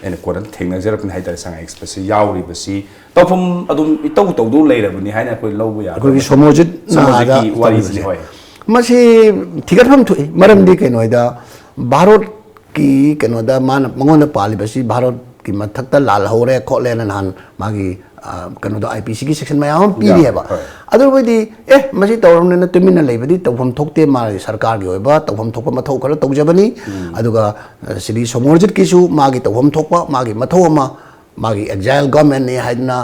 ꯑꯩꯅ ꯀꯣꯟꯅ ꯊꯦꯡꯅꯖꯔꯛꯄꯅꯤ ꯍꯥꯏꯇꯥꯔꯦ꯫ ꯁꯉꯥꯏ ꯑꯦꯛꯁꯄ꯭ꯔꯦꯁꯁꯤ ꯌꯥꯎꯔꯤꯕꯁꯤ ꯇꯧꯐꯝ ꯑꯗꯨꯝ ꯏꯇꯧ ꯇꯧꯗꯧ ꯂꯩꯔꯕꯅꯤ ꯍꯥꯏꯅ ꯑꯩꯈꯣꯏ ꯂꯧꯕ ꯌꯥꯒꯗ꯭ꯔꯥ? ꯑꯩꯈꯣꯏꯒꯤ ꯁꯣꯃꯣꯔꯖꯤꯠ ꯅꯥꯗ ꯁꯣꯃꯣꯔꯖꯤꯠꯀꯤ ꯋꯥꯔꯤꯁꯤꯅꯤ꯫ ꯇꯧꯔꯤꯕꯁꯦ꯫ ꯍꯣꯏ꯫ ꯃꯁꯤ ꯊꯤꯒꯠꯐꯝ ꯊꯣꯛꯏ꯫ ꯃꯔꯝꯗꯤ ꯀꯩꯅꯣ ꯍꯥꯏꯗ, ꯚꯥꯔꯠꯀꯤ ꯀꯩꯅꯣꯗ ꯃꯥꯅ, ꯃꯉꯣꯟꯗ ꯄꯥꯜꯂꯤꯕꯁꯤ ꯚꯥꯔꯠꯀꯤ ꯃꯊꯛꯇ ꯂꯥꯜꯍꯧꯔꯦ ꯈꯣꯠꯂꯦꯅ ꯅꯍꯥꯟ ꯃꯥꯒꯤ, ꯑ, ꯀꯩꯅꯣꯗꯣ, ꯑꯥꯏ ꯄꯤ ꯁꯤꯒꯤ ꯁꯦꯛꯁꯟ ꯃꯌꯥꯝ ꯑꯃ ꯄꯤꯔꯤ ꯌꯥꯝ, ꯍꯥꯏꯕ꯫ ꯍꯣꯏ꯫ ꯑꯗꯨꯕꯨꯗꯤ, ꯑꯦ, ꯃꯁꯤ ꯇꯧꯔꯕꯅꯤꯅ ꯇꯨꯃꯤꯟꯅ ꯂꯩꯕꯗꯤ ꯇꯧꯐꯝ ꯊꯣꯛꯇꯦ, ꯃꯥꯒꯤ ꯁꯔꯀꯥꯔꯒꯤ ꯑꯣꯏꯕ ꯇꯧꯐꯝ ꯊꯣꯛꯄ ꯃꯊꯧ ꯈꯔ ꯇꯧꯖꯕꯅꯤ꯫ ꯑꯗꯨꯒ, ꯑ, ꯁꯤꯗꯤ ꯁꯣꯃꯣꯔꯖꯤꯠꯀꯤꯁꯨ ꯃꯥꯒꯤ ꯇꯧꯐꯝ ꯊꯣꯛꯄ, ꯃꯥꯒꯤ ꯃꯊꯧ ꯑꯃ, ꯃꯥꯒꯤ ꯑꯦꯛꯖꯥꯏꯜ ꯒꯚꯔꯟꯃꯦꯟꯠꯅꯤ ꯍꯥꯏꯗꯅ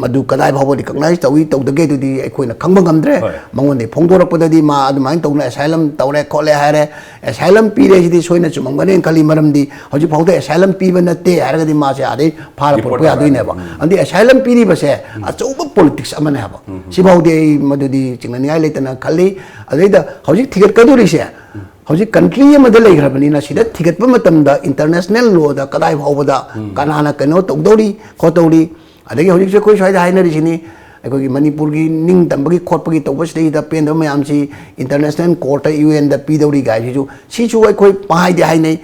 ꯃꯗꯨ ꯀꯗꯥꯏ ꯐꯥꯎꯕ ꯔꯤꯀꯣꯛꯅꯥꯏꯖ ꯇꯧꯏ, ꯇꯧꯗꯒꯦ, ꯑꯗꯨꯗꯤ ꯑꯩꯈꯣꯏꯅ ꯈꯪꯕ ꯉꯝꯗ꯭ꯔꯦ꯫ ꯍꯣꯏ꯫ ꯃꯉꯣꯟꯗꯒꯤ ꯐꯣꯡꯗꯣꯔꯛꯄꯗꯗꯤ ꯃꯥ ꯑꯗꯨꯃꯥꯏꯅ ꯇꯧꯅ ꯑꯦꯁꯥꯏꯂꯝ ꯇꯧꯔꯦ ꯈꯣꯠꯂꯦ ꯍꯥꯏꯔꯦ꯫ ꯑꯦꯁꯥꯏꯂꯝ ꯄꯤꯔꯦ ꯁꯤꯗꯤ ꯁꯣꯏꯅ ꯆꯨꯝꯃꯝꯒꯅꯦꯅ ꯈꯜꯂꯤ, ꯃꯔꯝꯗꯤ ꯍꯧꯖꯤꯛ ꯐꯥꯎꯗ ꯑꯦꯁꯥꯏꯂꯝ ꯄꯤꯕ ꯅꯠꯇꯦ ꯍꯥꯏꯔꯒꯗꯤ ꯃꯥꯁꯦ ꯑꯥꯗꯩ ꯐꯥꯔ Deport ꯄꯨꯔꯛꯄ ꯌꯥꯗꯣꯏꯅꯦꯕ꯫ ꯎꯝ꯫ ꯑꯗꯨꯗꯤ ꯑꯦꯁꯥꯏꯂꯝ ꯄꯤꯔꯤꯕꯁꯦ ꯑꯆꯧꯕ ꯄꯣꯂꯤꯇꯤꯛꯁ ꯑꯃꯅꯦ ꯍꯥꯏꯕ꯫ ꯁꯤꯐꯥꯎꯗꯤ ꯑꯩ ꯃꯗꯨꯗꯤ ꯆꯤꯡꯅꯅꯤꯡꯉꯥꯏ ꯂꯩꯇꯅ ꯈꯜꯂꯤ꯫ ꯑꯗꯩꯗ ꯍꯧꯖꯤꯛ ꯊꯤꯒꯠꯀꯗꯧꯔꯤꯁꯦ, ꯍꯧꯖꯤꯛ ꯀꯟꯇ꯭ꯔꯤ ꯑꯃꯗ ꯂꯩꯈ꯭ꯔꯕꯅꯤꯅ ꯁꯤꯗ ꯊꯤꯒꯠꯄ ꯃꯇꯝꯗ ꯏꯟꯇꯔꯅꯦꯁꯅꯦꯜ ꯂꯣꯗ ꯀꯗꯥꯏ ꯐꯥꯎꯕꯗ ꯀꯅꯥꯅ ꯀꯩꯅꯣ ꯇꯧꯗꯧꯔꯤ ꯈꯣꯠꯇꯧꯔꯤ, ꯑꯗꯒꯤ ꯍꯧꯖꯤꯛꯁꯦ ꯑꯩꯈꯣꯏ ꯁ꯭ꯋꯥꯏꯗ ꯍꯥꯏꯅꯔꯤꯁꯤꯅꯤ, ꯑꯩꯈꯣꯏꯒꯤ ꯃꯅꯤꯄꯨꯔꯒꯤ ꯅꯤꯡꯇꯝꯕꯒꯤ ꯈꯣꯠꯄꯒꯤ ꯇꯧꯕꯁꯤꯗꯩꯗ ꯄꯦꯟꯗꯕ ꯃꯌꯥꯝꯁꯤ ꯏꯟꯇꯔꯅꯦꯁꯅꯦꯜ ꯀꯣꯔꯠꯇ, ꯌꯨ ꯑꯦꯟꯗ ꯄꯤꯗꯧꯔꯤ ꯀꯥꯏꯁꯤꯁꯨ, ꯁꯤꯁꯨ ꯑꯩꯈꯣꯏ ꯄꯪꯍꯥꯏꯗꯤ ꯍꯥꯏꯅꯩ꯫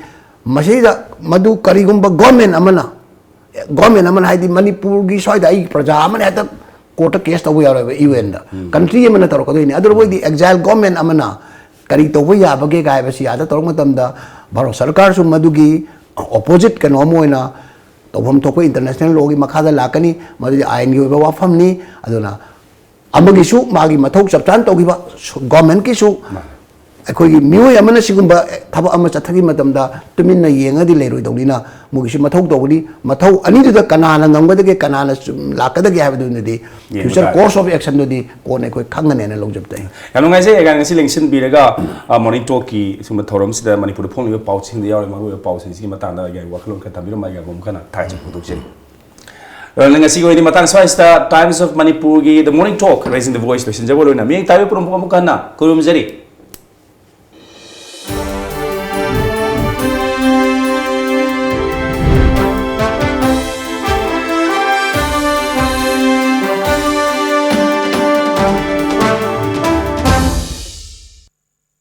ꯃꯁꯤꯗ ꯃꯗꯨ ꯀꯔꯤꯒꯨꯝꯕ ꯒꯣꯔꯃꯦꯟ ꯑꯃꯅ, ꯒꯣꯔꯃꯦꯟ ꯑꯃꯅ ꯍꯥꯏꯗꯤ ꯃꯅꯤꯄꯨꯔꯒꯤ ꯁ꯭ꯋꯥꯏꯗ ꯑꯩ ꯄ꯭ꯔꯖꯥ ꯑꯃꯅ ꯍꯦꯛꯇ ꯀꯣꯔꯠꯇ ꯀꯦꯁ ꯇꯧꯕ ꯌꯥꯔꯣꯏꯕ, ꯌꯨ ꯑꯦꯟꯗ꯫ ꯀꯟꯇ꯭ꯔꯤ ꯑꯃꯅ ꯇꯧꯔꯛꯀꯗꯣꯏꯅꯤ꯫ ꯑꯗꯨꯅ ꯃꯣꯏꯗꯤ ꯑꯦꯛꯖꯥꯏꯜ ꯒꯣꯔꯃꯦꯟ ꯑꯃꯅ ꯀꯔꯤ ꯇꯧꯕ ꯌꯥꯕꯒꯦ ꯀꯥꯏ ꯍꯥꯏꯕꯁꯤ ꯑꯥꯗ ꯇꯧꯔꯛꯄ ꯃꯇꯝꯗ ꯚꯥꯔꯠ ꯁꯔꯀꯥꯔꯁꯨ ꯃꯗꯨꯒꯤ ꯑꯣꯄꯣꯖꯤꯠ ꯀꯩꯅꯣ ꯑꯃ ꯑꯣꯏꯅ ꯇꯧꯐꯝ ꯊꯣꯛꯄ ꯏꯟꯇꯔꯅꯦꯁꯅꯦꯜ ꯂꯣꯒꯤ ꯃꯈꯥꯗ ꯂꯥꯛꯀꯅꯤ꯫ ꯃꯗꯨꯗꯤ ꯑꯥꯏꯟꯒꯤ ꯑꯣꯏꯕ ꯋꯥꯐꯝꯅꯤ꯫ ꯑꯗꯨꯅ ꯑꯃꯒꯤꯁꯨ ꯃꯥꯒꯤ ꯃꯊꯧ ꯆꯞ ꯆꯥꯅ ꯇꯧꯈꯤꯕ, ꯒꯣꯔꯃꯦꯟꯀꯤꯁꯨ ꯑꯩꯈꯣꯏꯒꯤ ꯃꯤꯑꯣꯏ ꯑꯃꯅ ꯁꯤꯒꯨꯝꯕ ꯊꯕꯛ ꯑꯃ ꯆꯠꯊꯈꯤꯕ ꯃꯇꯝꯗ ꯇꯨꯃꯤꯟꯅ ꯌꯦꯡꯉꯗꯤ ꯂꯩꯔꯣꯏꯗꯧꯅꯤꯅ, ꯃꯣꯏꯒꯤꯁꯨ ꯃꯊꯧ ꯇꯧꯕꯅꯤ꯫ ꯃꯊꯧ ꯑꯅꯤꯗꯨꯗ ꯀꯅꯥꯅ ꯉꯝꯒꯗꯒꯦ, ꯀꯅꯥꯅ ꯆꯨꯝ ꯂꯥꯛꯀꯗꯒꯦ ꯍꯥꯏꯕꯗꯨꯅꯗꯤ, ꯌꯦꯡꯕ future ꯇꯥꯔꯦ꯫ Course of action ꯗꯨꯗꯤ ꯀꯣꯟꯅ ꯑꯩꯈꯣꯏ ꯈꯪꯒꯅꯦꯅ ꯂꯧꯖꯕ ꯇꯥꯏ꯫ ꯌꯥꯝ ꯅꯨꯡꯉꯥꯏꯖꯩ ꯑꯩꯒ ꯉꯁꯤ ꯂꯦꯡꯁꯤꯟꯕꯤꯔꯒ, ꯑ, Morning Talk ꯀꯤ ꯁꯤꯒꯨꯝꯕ ꯊꯧꯔꯝꯁꯤꯗ ꯃꯅꯤꯄꯨꯔꯗ ꯐꯣꯡꯂꯤꯕ ꯄꯥꯎꯁꯤꯡꯗ ꯌꯥꯎꯔꯤꯕ ꯃꯔꯨꯑꯣꯏꯕ ꯄꯥꯎꯁꯤꯡꯁꯤꯒꯤ ꯃꯇꯥꯡꯗ ꯑꯩꯒꯤ ꯋꯥꯈꯜꯂꯣꯟ ꯈꯔ ꯊꯝꯕꯤꯔꯝꯕ ꯑꯩꯒ ꯑꯃꯨꯛ ꯍꯟꯅ ꯊꯥꯒꯠꯆꯕ ꯐꯣꯡꯗꯣꯛꯆꯔꯤ꯫ ꯑ, ꯉꯁꯤꯒꯤ ꯑꯣꯏꯅꯗꯤ ꯃꯇꯥꯡ ꯁ꯭ꯋꯥꯏꯁꯤꯗ Times of Manipur ꯒꯤ The Morning Talk, Raising the Voice ꯂꯣꯏꯁꯤꯟꯖꯕ ꯂꯣꯏꯅ ꯃꯤꯌꯦꯡ ꯇꯥꯕꯤꯕ ꯄꯨꯝꯅꯃꯛ ꯑꯃꯨꯛ ꯍꯟꯅ ꯈꯨꯔꯨꯝꯖꯔꯤ꯫